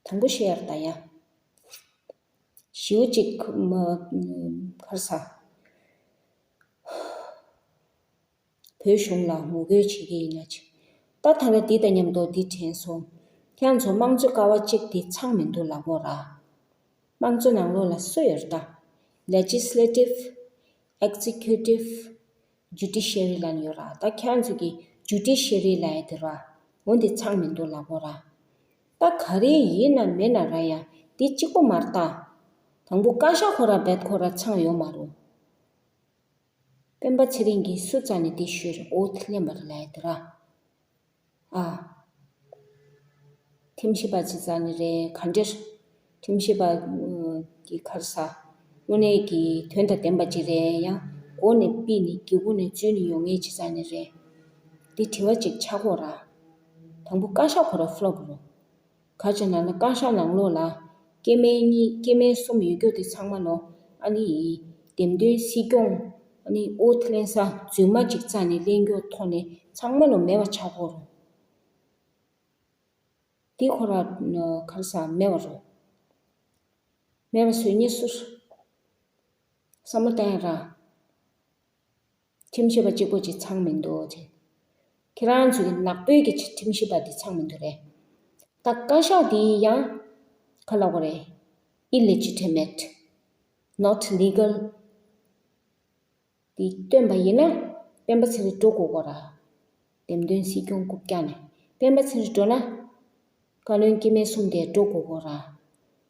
དང་པོ་བཤད་ཡ་ར་ད་ཡ། ཞེ་པོ་ཅིག་མ། ག་རེ་ཟ། བོད་གཞུང་ལ་ངོ་རྒོལ་བྱེད་ཀྱི་ཡིན་ན་ཅིག་ད་ཐ་ན་འདི་དང་མཉམ་དུ་འདི་དྲན་སོང་། ཁྱེད་ཚོ་དམངས་གཙོ་ཀ་བ་གཅིག་འདི་ཚང་མི་འདུག་ལབ་དགོས་ར། དམངས་གཙོ་ནང་ལོགས་ལ་སུ་ཡོད་རེད་ད། Legislative, Executive, Judiciary ལབ་ནས་ཡོད་ར། ད་ཁྱེད་ཚོ་གི་Judiciary ལབ་ཡ་དེ་ར། འོ་འདི་ཚང་མི་འདུག་ལབ་དགོས་ར། ད་ག་རེ་ཡིན་ན་མིན་ན་ར་ཡ་འདི་གཅིག་པོ་མ་རེད་ད། དང་པོ་བཀའ་ཤག་ཁོ་ར་རྦད་ཁོ་ར་ཚང་ཡོད་མ་རེད། སྤེན་པ་ཚེ་རིང་གིས་སུ་རྩ་ནས་དེ་ཞུས་རེད། འོ་དེ་ལེན་པ་རེད་ལབ་ཡ་དེ་ར། ཨ། ཁྲིམས་ཞིབ་པ་ཅིག་རྩ་ནས་རེད། ག་འདྲས། ཁྲིམས་ཞིབ་པ་གི་ག་རེ་ཟ། དངོས་གནས་ཀྱི་དོན་དང་ལྡན་པ་ཅིག་རེད། ཡང་མགོ་ནས་ཕུད་ནས་སྒེའུ་ཁུང་ནས་འཛུལ་ནས་ཡོང་མཁན་ཅིག་རྩ་ནས་རེད། དེ་དྲི་བ་ཅིག་ཆགས་ཀྱི་ཡོད་ར། དང་པོ་བཀའ་ཤག་ཁོ་ར་ཕོ་ལོབ་རེད། ག་རེ་ཟེར་ན་ན་བཀའ་ཤག་ནང་ལོགས་ལ་སྐྱེ་དམན་གཉིས། སྐྱེ་དམན་གསུམ་ཡོད་རྒྱུ་དེ་ཚང་མ་ལོ། ཨ་ནི་འདེམས་ཐོན་སྲིད་སྐྱོང་། ཨ་ནི་འོ་དེ་ལེན་ས་རྫུན་མ་ཅིག་རྩ་ནས་ལེན་རྒྱུ་ཐོག་ནས་ཚང་མ་ལོ་མེད་པ་ཆགས་ཀྱི་ཡོད་རེད། དེ་ཁོ་ར་ག་རེ་ཟ་མེད་པ་རེད། མེད་པ་བཟོས་ནས་སུ། བསམ་བློ་གཏོང་ཡ་ར། ཁྲིམས་ཞིབ་པ་གཅིག་པོ་ཅིག་ཚང་མི་འདུག་ཅེས། ཁྱེད་རང་ཚོ་གི་ནག་པོའི་གི་ཁྲིམས་ཞིབ་པ་དེ་ཚང་མི་འདུག་རེད། ད་བཀའ་ཤག་དེ་ཡང་ག་ལབ་དགོས་རེད། Illegitimate, not legal དེ་བཏོན་པ་ཡིན་ན་སྤེན་པ་ཚེ་རིང་འགྲོ་དགོས་ཀྱི་ཡོད་ར། འདེམས་ཐོན་སྲིད་སྐྱོང་རྐུབ་བཀྱག་ནས་སྤེན་པ་ཚེ་རིང་འགྲོ་ན། བཀའ་བློན་སྐྱེ་དམན་གསུམ་དེ་འགྲོ་དགོས་ཀྱི་ཡོད་ར།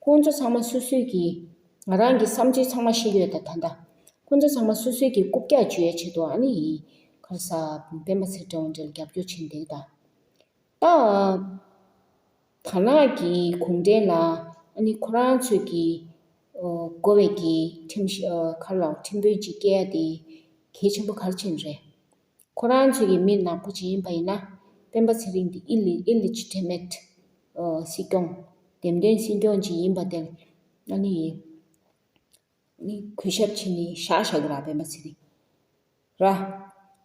ཁོང་ཚོ་ཚང་མ་སོ་སོའི་གི། ང་རང་གི་བསམ་ཚུལ་ཚང་མ་བཤད་ཀྱི་ཡོད་ད་ད་ལྟ། ཁོང་ཚོ་ཚང་མ་སོ་སོའི་གི་རྐུབ་བཀྱག་འཇུ་ཡའི་ཆེད་དུ་ཨ་ནི་ཡིན། ག་རེ་ཟ། སྤེན་པ་ཚེ་རིང་འདྲ་ལ་རྒྱབ་སྐྱོར་བྱེད་འདུག་ད། ད། དར་ནག་གི་གུང་ཁྲན་ལ་ཨ་ནི་ཁོ་རང་ཚོས་ཀྱི་ཨོ་དགོས་པའི་གི་ཁྲིམས་ཞིབ་ཨ་ག་རེ་ལབ། ཁྲིམས་དཔོན་ཅིག་བསྐོ་ཡ་དེ་གལ་ཆེན་པོ་ག་རེ་བྱས་ནས་རེད། ཁོ་རང་ཚོས་ཀྱི་མི་ནག་པོ་ཅིག་ཡིན་པ་ཡིན་ན་སྤེན་པ་ཚེ་རིང་དེ་ཨི་ལི་ཨི་ལི་ཇི་ཊི་མེཊ་ཨོ་སྲིད་སྐྱོང་། འདེམས་ཐོན་སྲིད་སྐྱོང་ཅིག་ཡིན་པ་དེ་ཨ་ནི་ནི་གུས་ཞབས་བྱས་ནས་བཞག་བཞག་གི་ར། སྤེན་པ་ཚེ་རིང་ར།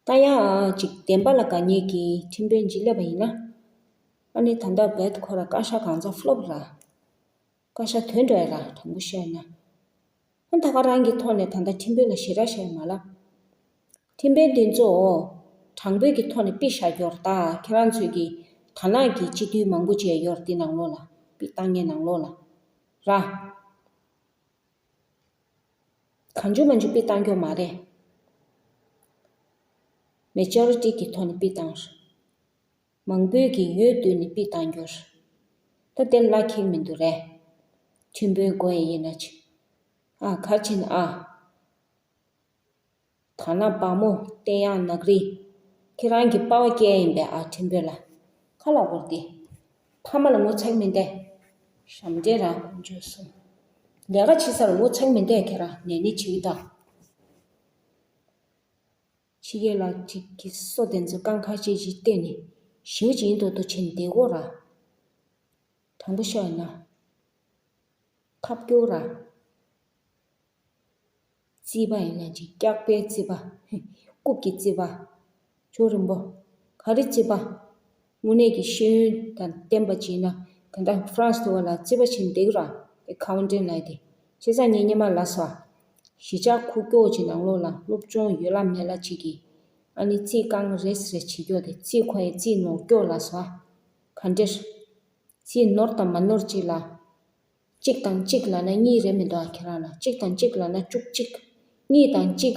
ད་ཡང་ཅིག་བདེན་པ་ལ་དགའ་མཁན་གྱི་ཁྲིམས་དཔོན་ཅིག་སླེབས་པ་ཡིན་ན། ཨ་ནི་ད་ལྟ་རྦད་ཁོ་ར་བཀའ་ཤག་གང་ཚ་ཕོ་ལོབ་ར། བཀའ་ཤག་དོན་འགྲོ་ཡ་ར། དྲང་པོ་བཤད་ན། ཨ་ད་ག་རང་གི་ཐོག་ནས་ད་ལྟ་ཁྲིམས་དཔོན་ལ་ཞེ་དྲག་བཤད་མ་ལབ། ཁྲིམས་དཔོན་དེ་ཚོ་དྲང་པོའི་གི་ཐོག་ནས་ཕུད་བཞག་རྒྱུ་རེད་ད། ཁྱེད་རང་ཚོས་ཀྱི་དར་ནག་གི་སྤྱི་འཐུས་མང་པོ་བྱས་ཡོད་རེད་དེ་ནང་ལོགས་ལ། ཕུད་བཏང་མཁན་ནང་ལོགས་ལ་ར། གང་བྱུང་མང་བྱུང་ཕུད་བཏང་རྒྱུ་མ་རེད། མེ་ཇོ་རི་ཊི་གི་ཐོག་ནས་ཕུད་བཏང་། མང་པོས་ཀྱི་འོས་བསྡུ་ནས་ཕུད་བཏང་རྒྱུ་རེད། ད་དེ་ལ་ཁེགས་མི་འདུག་རེད། ཁྲིམས་དཔོན་དགོས་ཡས་ཡིན་ན་ཅིག་ཨ་ག་རེ་བྱས་ན་ཨ། དར་ནག་དཔའ་མོ། བསྟན་ཡག་ནག་རིལ། ཁྱེད་རང་གི་པ་ཕ་སྐྱེ་ཡ་ཡིན་པས་ཨ། ཁྲིམས་དཔོན་ལ་ཁ་ལག་བོར་ཏེ། ཕ་མ་ལ་ངོ་ཚ་གི་མིན་ཏེ། ཞབས་འདྲེན་ར་ཁོང་ཚོས་གསུངས། ལས་ཀ་བྱེད་ས་ལ་ངོ་ཚ་གི་མིན་ཏེ། ཁྱེད་རང་ནད་ནི་བྱེད་ཀྱི་ད། ཕྱི་རྒྱལ་ལ་ཅིག་གི་སོ་དེ་ཚོ་རྐང་ཁ་ཅིག་ཅིག་བལྟས་ནས་ཞེ་པོ་ཅིག་ཡིན་མདོག་མདོག་བྱས་ནས་བསྡད་ཀྱི་ཡོད་ར། དྲང་པོ་བཤད་ན། ཐབས་སྐྱོ་ར། རྩིས་པ་ཡིན་ན་ཅིག་སྐྱག་པའི་རྩིས་པ། རྐུབ་ཀྱི་རྩིས་པ། ཇོ་རིན་པོ། ག་རེ་རྩིས་པ། དངོས་གནས་ཀྱི་ཤེས་ཡོན་དང་ལྡན་པ་ཅིག་ཡིན་ན། ད་ལྟ་ཧྥ་རན་སི་དུ་བ་ལ་རྩིས་པ་བྱེད་བསྡད་ཀྱི་ར། ཨེ་ཁའུན་ཊན་ལབ་དེ། བྱས་ཙང་ངས་སྔོན་མ་ལབ་སོང་། གཞིས་ཆགས་ཁུག་ཀྱོག་ཅིག་ནང་ལོགས་ལ་སློབ་སྦྱོང་ཡོད་ལ་མེད་ལ་ཅིག་གིས། ཨ་ནི་རྩིས་རྐང་རེས་རེས་བྱེད་རྒྱུ་དེ་རྩིས་ཁོ་ཡི་རྩིས་ནོར་རྒྱུ་ལ་སོ། ག་འདྲེར། རྩིས་ནོར་དང་མ་ནོར་གཅིག་ལ། གཅིག་དང་གཅིག་ལབ་ན་གཉིས་རེད་མི་འདུག་ཨ། ཁྱེད་རང་ལ་གཅིག་དང་གཅིག་ལབ་ན་བཅུ་གཅིག་གཉིས་དང་གཅིག་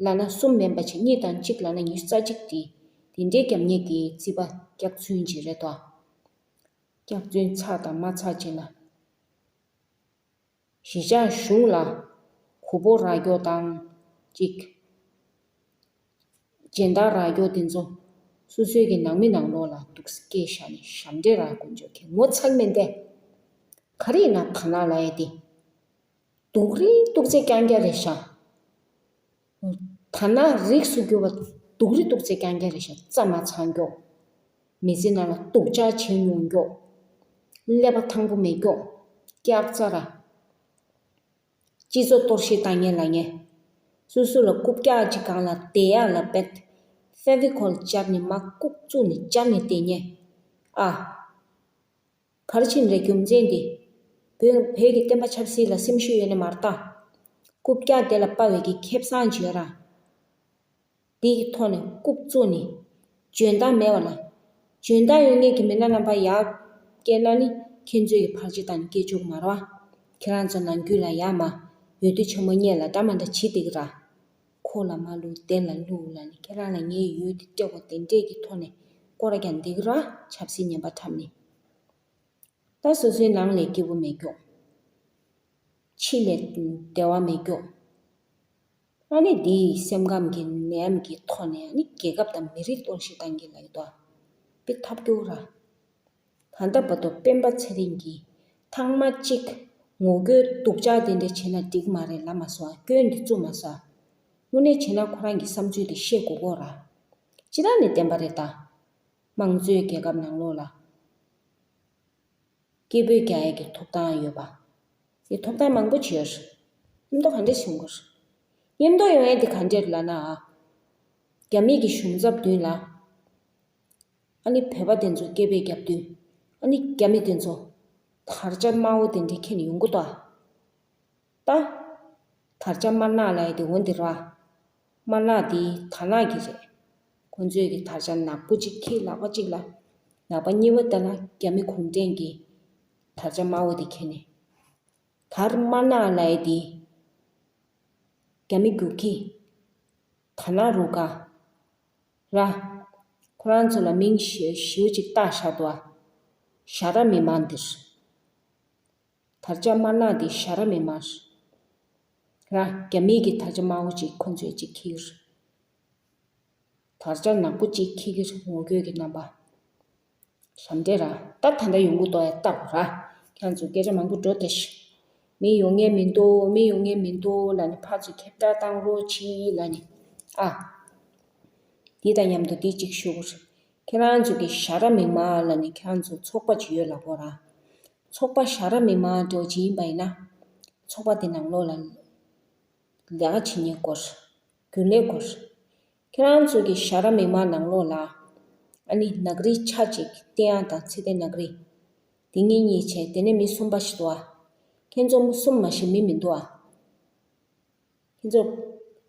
ལབ་ན་གསུམ་མིན་པ་ཅིག་གཉིས་དང་གཅིག་ལབ་ན་ཉི་ཤུ་རྩ་གཅིག་དེ། དེ་འདྲའི་རྒྱབ་གཉེར་གྱི་རྩིས་པ་སྐྱག་རྫུན་ཅིག་རེད་དོ། སྐྱག་རྫུན་ཚགས་དང་མ་ཚགས་ཅིག་ལ། གཞིས་ཆགས་གཞུང་ལ་གོ་པོ་རག་རྒྱུ་དང་གཅིག་སྦྱིན་བདག་རག་རྒྱུ་དེ་ཚོ་སོ་སོའི་གི་ནང་མི་ནང་ལོགས་ལ་འདུག་སེ་སྐྱེས་བཞག་ནས་ཞབས་འདྲེན་རག་དགོས་འཇོག་གི་ངོ་ཚ་མིན་ཏེ། ག་རེ་ཡིན་ན་ཐ་ན་ལབ་ཡས་དེ། སྡུག་རི་སྡུག་ཚེ་རྐྱང་རྐྱང་རེད་ཤག་ཐ་ན་རིགས་སུ་གྱུར་པ་སྡུག་རི་སྡུག་ཚེ་རྐྱང་རྐྱང་རེད་ཤག་རྩ་མ་ཚང་མགྱོགས། མི་ཚེ་ནང་ལ་སྡུག་ཅག་བྱེད་མྱོང་མགྱོགས། ཀླད་པ་ཐང་པོ་མེད་མགྱོགས། སྐྱག་རྫུན་ར། སྤྱི་ཚོགས་གཏོར་བཤིག་བཏང་མཁན་ལབ་མཁན། སོ་སོ་ལ་རྐུབ་བཀྱག་ཅིག་སྒང་ལ་བསྡད་ཡག་ལ་བེད། ཕེ་བི་ཁོལ་སྦྱར་ནས་མར་བཀུག་བཙུགས་ནས་སྦྱར་ནས་བསྡད་མཁན། ཨ། ག་རེ་བྱས་ནས་རེད་རྒྱུ་མཚན་དེ། བོད་བོད་ཀྱི་བསྟན་པ་ཆབ་སྲིད་ལ་སེམས་ཤུགས་ཡོད་ན་མར་ལྟ། རྐུབ་བཀྱག་དེ་ལ་དཔའ་བའི་གི་ཁེ་བཟང་ཅིག་ཡོད་ར། དེ་གི་ཐོག་ནས་རྐུབ་བཙུགས་ནས་འཇོན་ཐང་མེད་པ་ལ། འཇོན་ཐང་ཡོད་མཁན་གྱི་མི་སྣ་རྣམ་པ་ཡར་སྐྱེལ་ན་ནི་ཁྱེད་ཚོའི་གི་ཕར་ཕྱི་དང་སྐད་ཅུག་མ་རེད་བ། ཁྱེད་རང་ཚོ་ནང་ཁུལ་ལ་ཡར་མར་འོས་བསྡུ་ཆེན་མོ་སྔོན་ལ་འདྲ་མ་འདྲ་བྱེད་བསྡད་ཀྱི་ར། ཁོ་ལ་མ་བླུག་དེ་ལ་བླུག་ལབ་ནས་ཁྱེད་རང་ལ་ངའི་འོས་དེ་སྤྲད་དགོས་དེ་འདྲས་ཀྱི་ཐོག་ནས་སྐོར་ར་རྒྱག་བསྡད་ཀྱི་ར། ཆབ་སྲིད་ངན་པ་འཁྲབ་ནས། ད་སོ་སོའི་ནང་ལས་སྐྱིད་པོ་མེད་མགྱོགས། ཕྱི་ལས་བདེ་བ་མེད་མགྱོགས། ཨ་ནི་འདིའི་སེམས་ཁམས་ཀྱི་ནད་ཡམས་ཀྱི་ཐོག་ནས་ཨ་ནི་རྒྱལ་ཁབ་དང་མི་རིགས་གཏོར་བཤིག་བཏང་གི་ལབ་ཀྱི་འདུག་དཔེ་ཐབས་སྐྱོ་ར། ད་ལྟ་བར་དུ་སྤེན་པ་ཚེ་རིང་གིས་ཐེངས་མ་གཅིག་ངོ་རྒོལ་སྡུག་ཅག་དེ་འདྲ་བྱས་ན་འགྲིག་མ་རེད་ལབ་མ་སོང་ཨ། སྐྱོན་འདི་བཙུགས་མ་སོང་ཨ། དངོས་གནས་བྱས་ན་ཁོ་རང་གི་བསམ་ཚུལ་དེ་བཤད་དགོས་ཀྱི་ར། སྤྱིར་བཏང་ནས་བསྟན་པ་རེད་ད། དམངས་གཙོའི་རྒྱལ་ཁབ་ནང་ལོགས་ལ། སྐད་འབོད་རྒྱག་ཡས་ཀྱི་ཐོབ་ཐང་ཡོད་པ། དེ་ཐོབ་ཐང་མང་པོ་ཅིག་ཡོད་རེད། མཉམ་དུ་ག་འདྲས་བྱུང་དགོས་རེད། མཉམ་དུ་ཡོང་ཡས་དེ་ག་འདྲས་ལབ་ན། རྒྱ་མི་གི་གཞུང་ཚབ་མདུན་ལ། ཨ་ནི་བོད་པ་དེ་ཚོ་སྐད་འབོད་རྒྱབ་དུས། ཨ་ནི་རྒྱ་མི་དེ་ཚོ་དར་ཆ་དམར་པོ་དེ་འདྲས་འཁྱེར་ནས་ཡོང་གི་འདུག་ཨ། ད། དར་ཆ་དམར་ནག་ལབ་ཡས་དེ་འོ་འདི་རེད་བ། དམར་ནག་དེ་དར་ནག་གི་རེད། ཁོང་ཚོས་ཀྱི་དར་ཆ་ནག་པོ་གཅིག་འཁྱེར་ལག་པ་གཅིག་ལ། ལག་པ་གཉིས་པ་དེ་ལ་རྒྱ་མི་གུང་ཁྲན་གྱི་དར་ཆ་དམར་པོ་དེ་འཁྱེར་ནས། དར་དམར་ནག་ལབ་ཡས་དེ། རྒྱ་མི་རྒྱུག་ཁྱི། དར་ནག་རུ་ཁག་ར། ཁོ་རང་ཚོ་ལ་མིང་ཞེ་ཞེ་པོ་ཅིག་བཏགས་བཞག་འདུག་ཨ། ཞ་ར་མི་མང་འདིར། དར་ཆ་དམར་ནག་འདི་ཞ་ར་མི་མང་ར། རྒྱ་མིའི་གི་དར་ཆ་དམར་པོ་ཅིག་ཁོ་ཚོས་ཅིག་འཁྱེར། དར་ཆ་ནག་པོ་ཅིག་འཁྱེར་གྱི་རེད། ངོ་རྒོལ་གྱི་རྣམ་པ། ཞབས་འདྲེན་ར། ད་ད་ལྟ་ཡོང་གི་འདུག་ཨེ། ལྟ་དགོས་ར། ཁྱེད་ཚོ་སྐད་ཆ་མང་པོ་འགྲོ་བསྡད་ཤག་མི་ཡོང་མཁན་མི་འདུག་མི་ཡོང་མཁན་མི་འདུག་ལབ་ནས་ཕར་ཚུར་ཁྱབ་བསྒྲགས་བཏང་རོགས་གྱིས་ལབ་ནས། ཨ། འདི་དང་མཉམ་དུ་འདི་གཅིག་ཞུ་དགོས་རེད། ཁྱེད་རང་ཚོ་གི་ཞ་ར་མི་མང་ལབ་ནས་ཁྱེད་རང་ཚོ་ཚོགས་པ་ཅིག་ཡོད་ལབ་དགོས་ར། ཚོགས་པ་ཞ་ར་མི་མང་འདྲ་བོ་ཅིག་ཡིན་པ་ཡིན་ན། ཚོགས་པ་དེ་ནང་ལོགས་ལ་ལས་ཀ་བྱེད་མཁན་དགོས་རེད། རྒྱུན་ལས་དགོས་རེད། ཁྱེད་རང་ཚོ་གི་ཞ་ར་མི་མང་ནང་ལོགས་ལ། ཨ་ནི་ནག་རིལ་ཆ་གཅིག་བསྟན་དབྱངས་དང་ཚེ་བརྟན་ནག་རིལ། དེ་གཉིས་གཉིས་བྱས་དེ་ནས་མི་གསུམ་པ་ཞིག་འདུག་ཨ། ཁྱེད་ཚོ་མི་གསུམ་མ་ཞིག་མི་མི་འདུག་ཨ། ཁྱེད་ཚོ།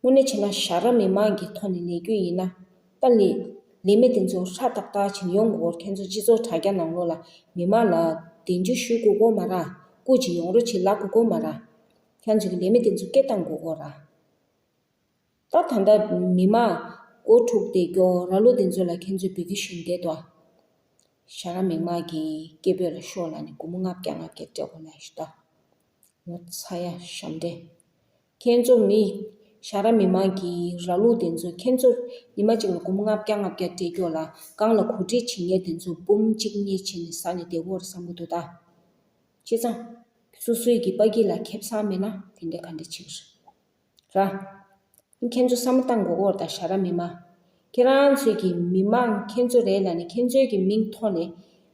དངོས་གནས་བྱས་ན་ཞ་ར་མི་མང་གི་ཐོག་ནས་ལས་རྒྱུ་ཡིན་ན། ད་ལས། ལས་མི་དེ་ཚོ་ཧྲ་ཏག་ཏག་བྱས་ནས་ཡོང་དགོས་སྐོར་ཁྱེད་ཚོ་སྤྱི་ཚོགས་དྲ་རྒྱ་ནང་ལོགས་ལ་མི་མང་ལ་བདེན་རྒྱུ་ཞུ་དགོས་སྐོར་མ་ར། སྐུ་མཁྱེན་ཡོང་རོགས་བྱེད་ལབ་དགོས་སྐོར་མ་ར། ཁྱེད་ཚོ་གི་ལས་མི་དེ་ཚོ་སྐད་བཏང་དགོས་སྐོར་ར། ད་ད་ལྟ་མི་མང་མགོ་འཁྲུགས་བསྡད་རྒྱུ་ར་ལོ་དེ་ཚོ་ལ་ཁྱེད་ཚོས་འབོད་སྐུལ་ཞུས་བསྡད་དོ། ཞ་ར་མི་མང་གི་སྐད་འབོད་ལ་ཤོག་ལབ་ནས་སྒོར་མོ་ལྔ་བརྒྱ་ལྔ་བརྒྱ་སྤྲད་དགོས་ལབ་ཞུ་ད། ངོ་ཚ་ཡ་ཞབས་འདྲེན། ཁྱེད་ཚོ་མི། ཞ་ར་མི་མང་གི་ར་ལུག་དེ་ཚོ་ཁྱེད་ཚོ་ཉི་མ་གཅིག་ལ་སྒོར་མོ་ལྔ་བརྒྱ་ལྔ་བརྒྱ་སྤྲད་རྒྱུ་ལ་སྒང་ལ་གོ་སྒྲིག་བྱེད་མཁན་དེ་ཚོ་འབུམ་གཅིག་གཉིས་བྱས་ནས་ཟ་ནས་བསྡད་ཀྱི་ཡོད་རེད་བསམ་གྱི་འདུག་ད། བྱས་ཙང་། སོ་སོའི་གི་ཕ་གི་ལ་ཁེ་བཟང་མེད་ན་དེ་འདྲ་ག་འདྲ་བྱེད་ཀྱི་རེད། ར། ཁྱེད་ཚོ་བསམ་བློ་བཏང་དགོས་ཀྱི་ཡོད་རེད་ད་ཞ་ར་མི་མང་། ཁྱེད་རང་ཚོའི་གི་མི་མང་ཁྱེད་ཚོ་རེད་ལབ་ནས་ཁྱེད་ཚོའི་གི་མིང་ཐོག་ནས་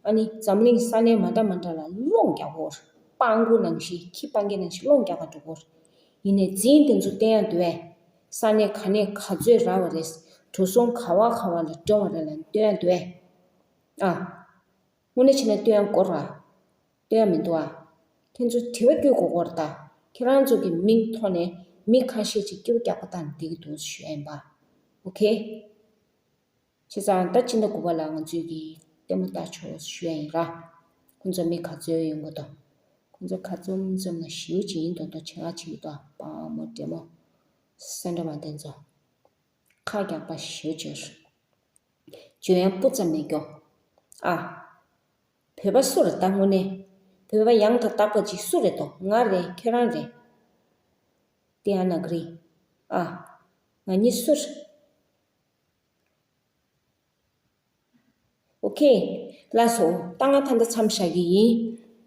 ཨ་ནི་འཛམ་གླིང་ས་གནས་མ་འདྲ་མ་འདྲ་ལ་སློང་རྒྱག་གི་ཡོད་རེད། སྤྲང་པོ་ནང་བཞིན་ཁྱི་སྤང་མཁན་ནང་བཞིན་སློང་རྒྱག་ག་འགྲོ་གི་ཡོད་རེད། ཡིན་ནའི་རྫུན་དེ་ཚོ་བསྟན་ཡག་འདུག་གས། ས་གནས་ག་ནས་ག་ཚོད་རག་པ་རེད། འགྲོ་སོང་ག་བ་ག་བ་ལ་འགྲོ་བ་རེད་ལབ་སྟོན་ཡག་འདུག་གས། ཨ། དངོས་གནས་བྱས་ན་སྟོན་ཡག་དགོས་རེད། སྟོན་ཡག་མི་འདུག་ཨ། ཁྱེད་ཚོ་དྲི་བ་བཀོད་དགོས་ཀྱི་ཡོད་རེད་ད། ཁྱེད་རང་ཚོ་གི་མིང་ཐོག་ནས་མི་ཁ་ཤས་ཅིག་སྐྱིད་པོ་རྒྱག་པ་དང་བསྡད་ཀྱི་འདུག་ཞུ་ཡ་ཡིན་པ། ཨོ་ཁེ། བྱས་ཙང་ད་སྤྱི་ཟླ་དགུ་པ་ལ་ང་ཚོས་ཀྱི་ལྟད་མོ་ལྟ་ཆོག་ཞུ་ཡ་ཡིན་ར། ཁོང་ཚོ་མི་ག་ཚོད་ཡོང་གི་འདུག་ཁོང་ཚོ་ག་ཚོད་ཙམ་ལ་ཞེའུ་ཅིག་ཡིན་མདོག་མདོག་བྱེད་ལ་བྱེད་ཀྱི་འདུག་དཔའ་མོ་བགྲེས་མོ། སེ་འདྲ་མ་དེ་ཚོ། ཁ་རྒྱག་པ་ཞེའུ་ཅིག་བརྗོད་ཡང་སྤུ་ཙམ་མེད་རྒྱུ། ཨ། བོད་པ་སུ་རེད་ད་དངོས་གནས། བོད་པ་ཡང་དག་རྟག་པ་ཅིག་སུ་རེད་དོ། ང་རེད། ཁྱོད་རང་རེད། ཏི་ཨ་ན་གི་རི། ཨ། ང་གཉིས་སུ་རེད། ཨོ་ཁེ། ལགས་སོ། ད་ང་ད་ལྟ་མཚམས་བཞག་གི་ཡིན།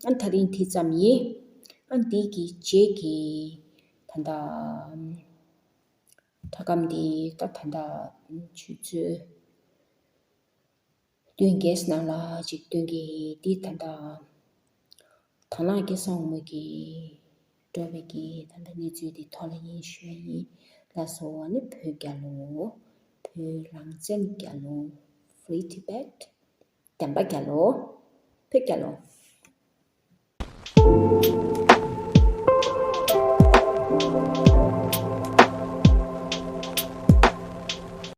ཨ་ད་རིང་དེ་ཙམ་ཡིན། ཨ་འདི་གི་རྗེས་ཀྱི་ད་ལྟ་སྒྲ་སྒམ་འདི་ད་ད་ལྟ་ཆུ་ཚོད་བདུན་བརྒྱད་ནང་ལ་ཅིག་སྟོན་གྱི་ཡིན། འདི་ད་ལྟ་དང་བླངས་སྐལ་བཟང་དབང་མོ་གིས་འགྲོ་བའི་གི་ད་ལྟ་གནས་ཚུལ་འདི་ཐོག་ལ་ཡིན་ཞུ་ཡ་ཡིན། ལགས་སོ། ཨ་ནི་བོད་རྒྱལ་ལོ། བོད་རང་བཙན་རྒྱལ་ལོ། Free Tibet། བདེན་པ་རྒྱལ་ལོ། བོད་རྒྱལ་ལོ།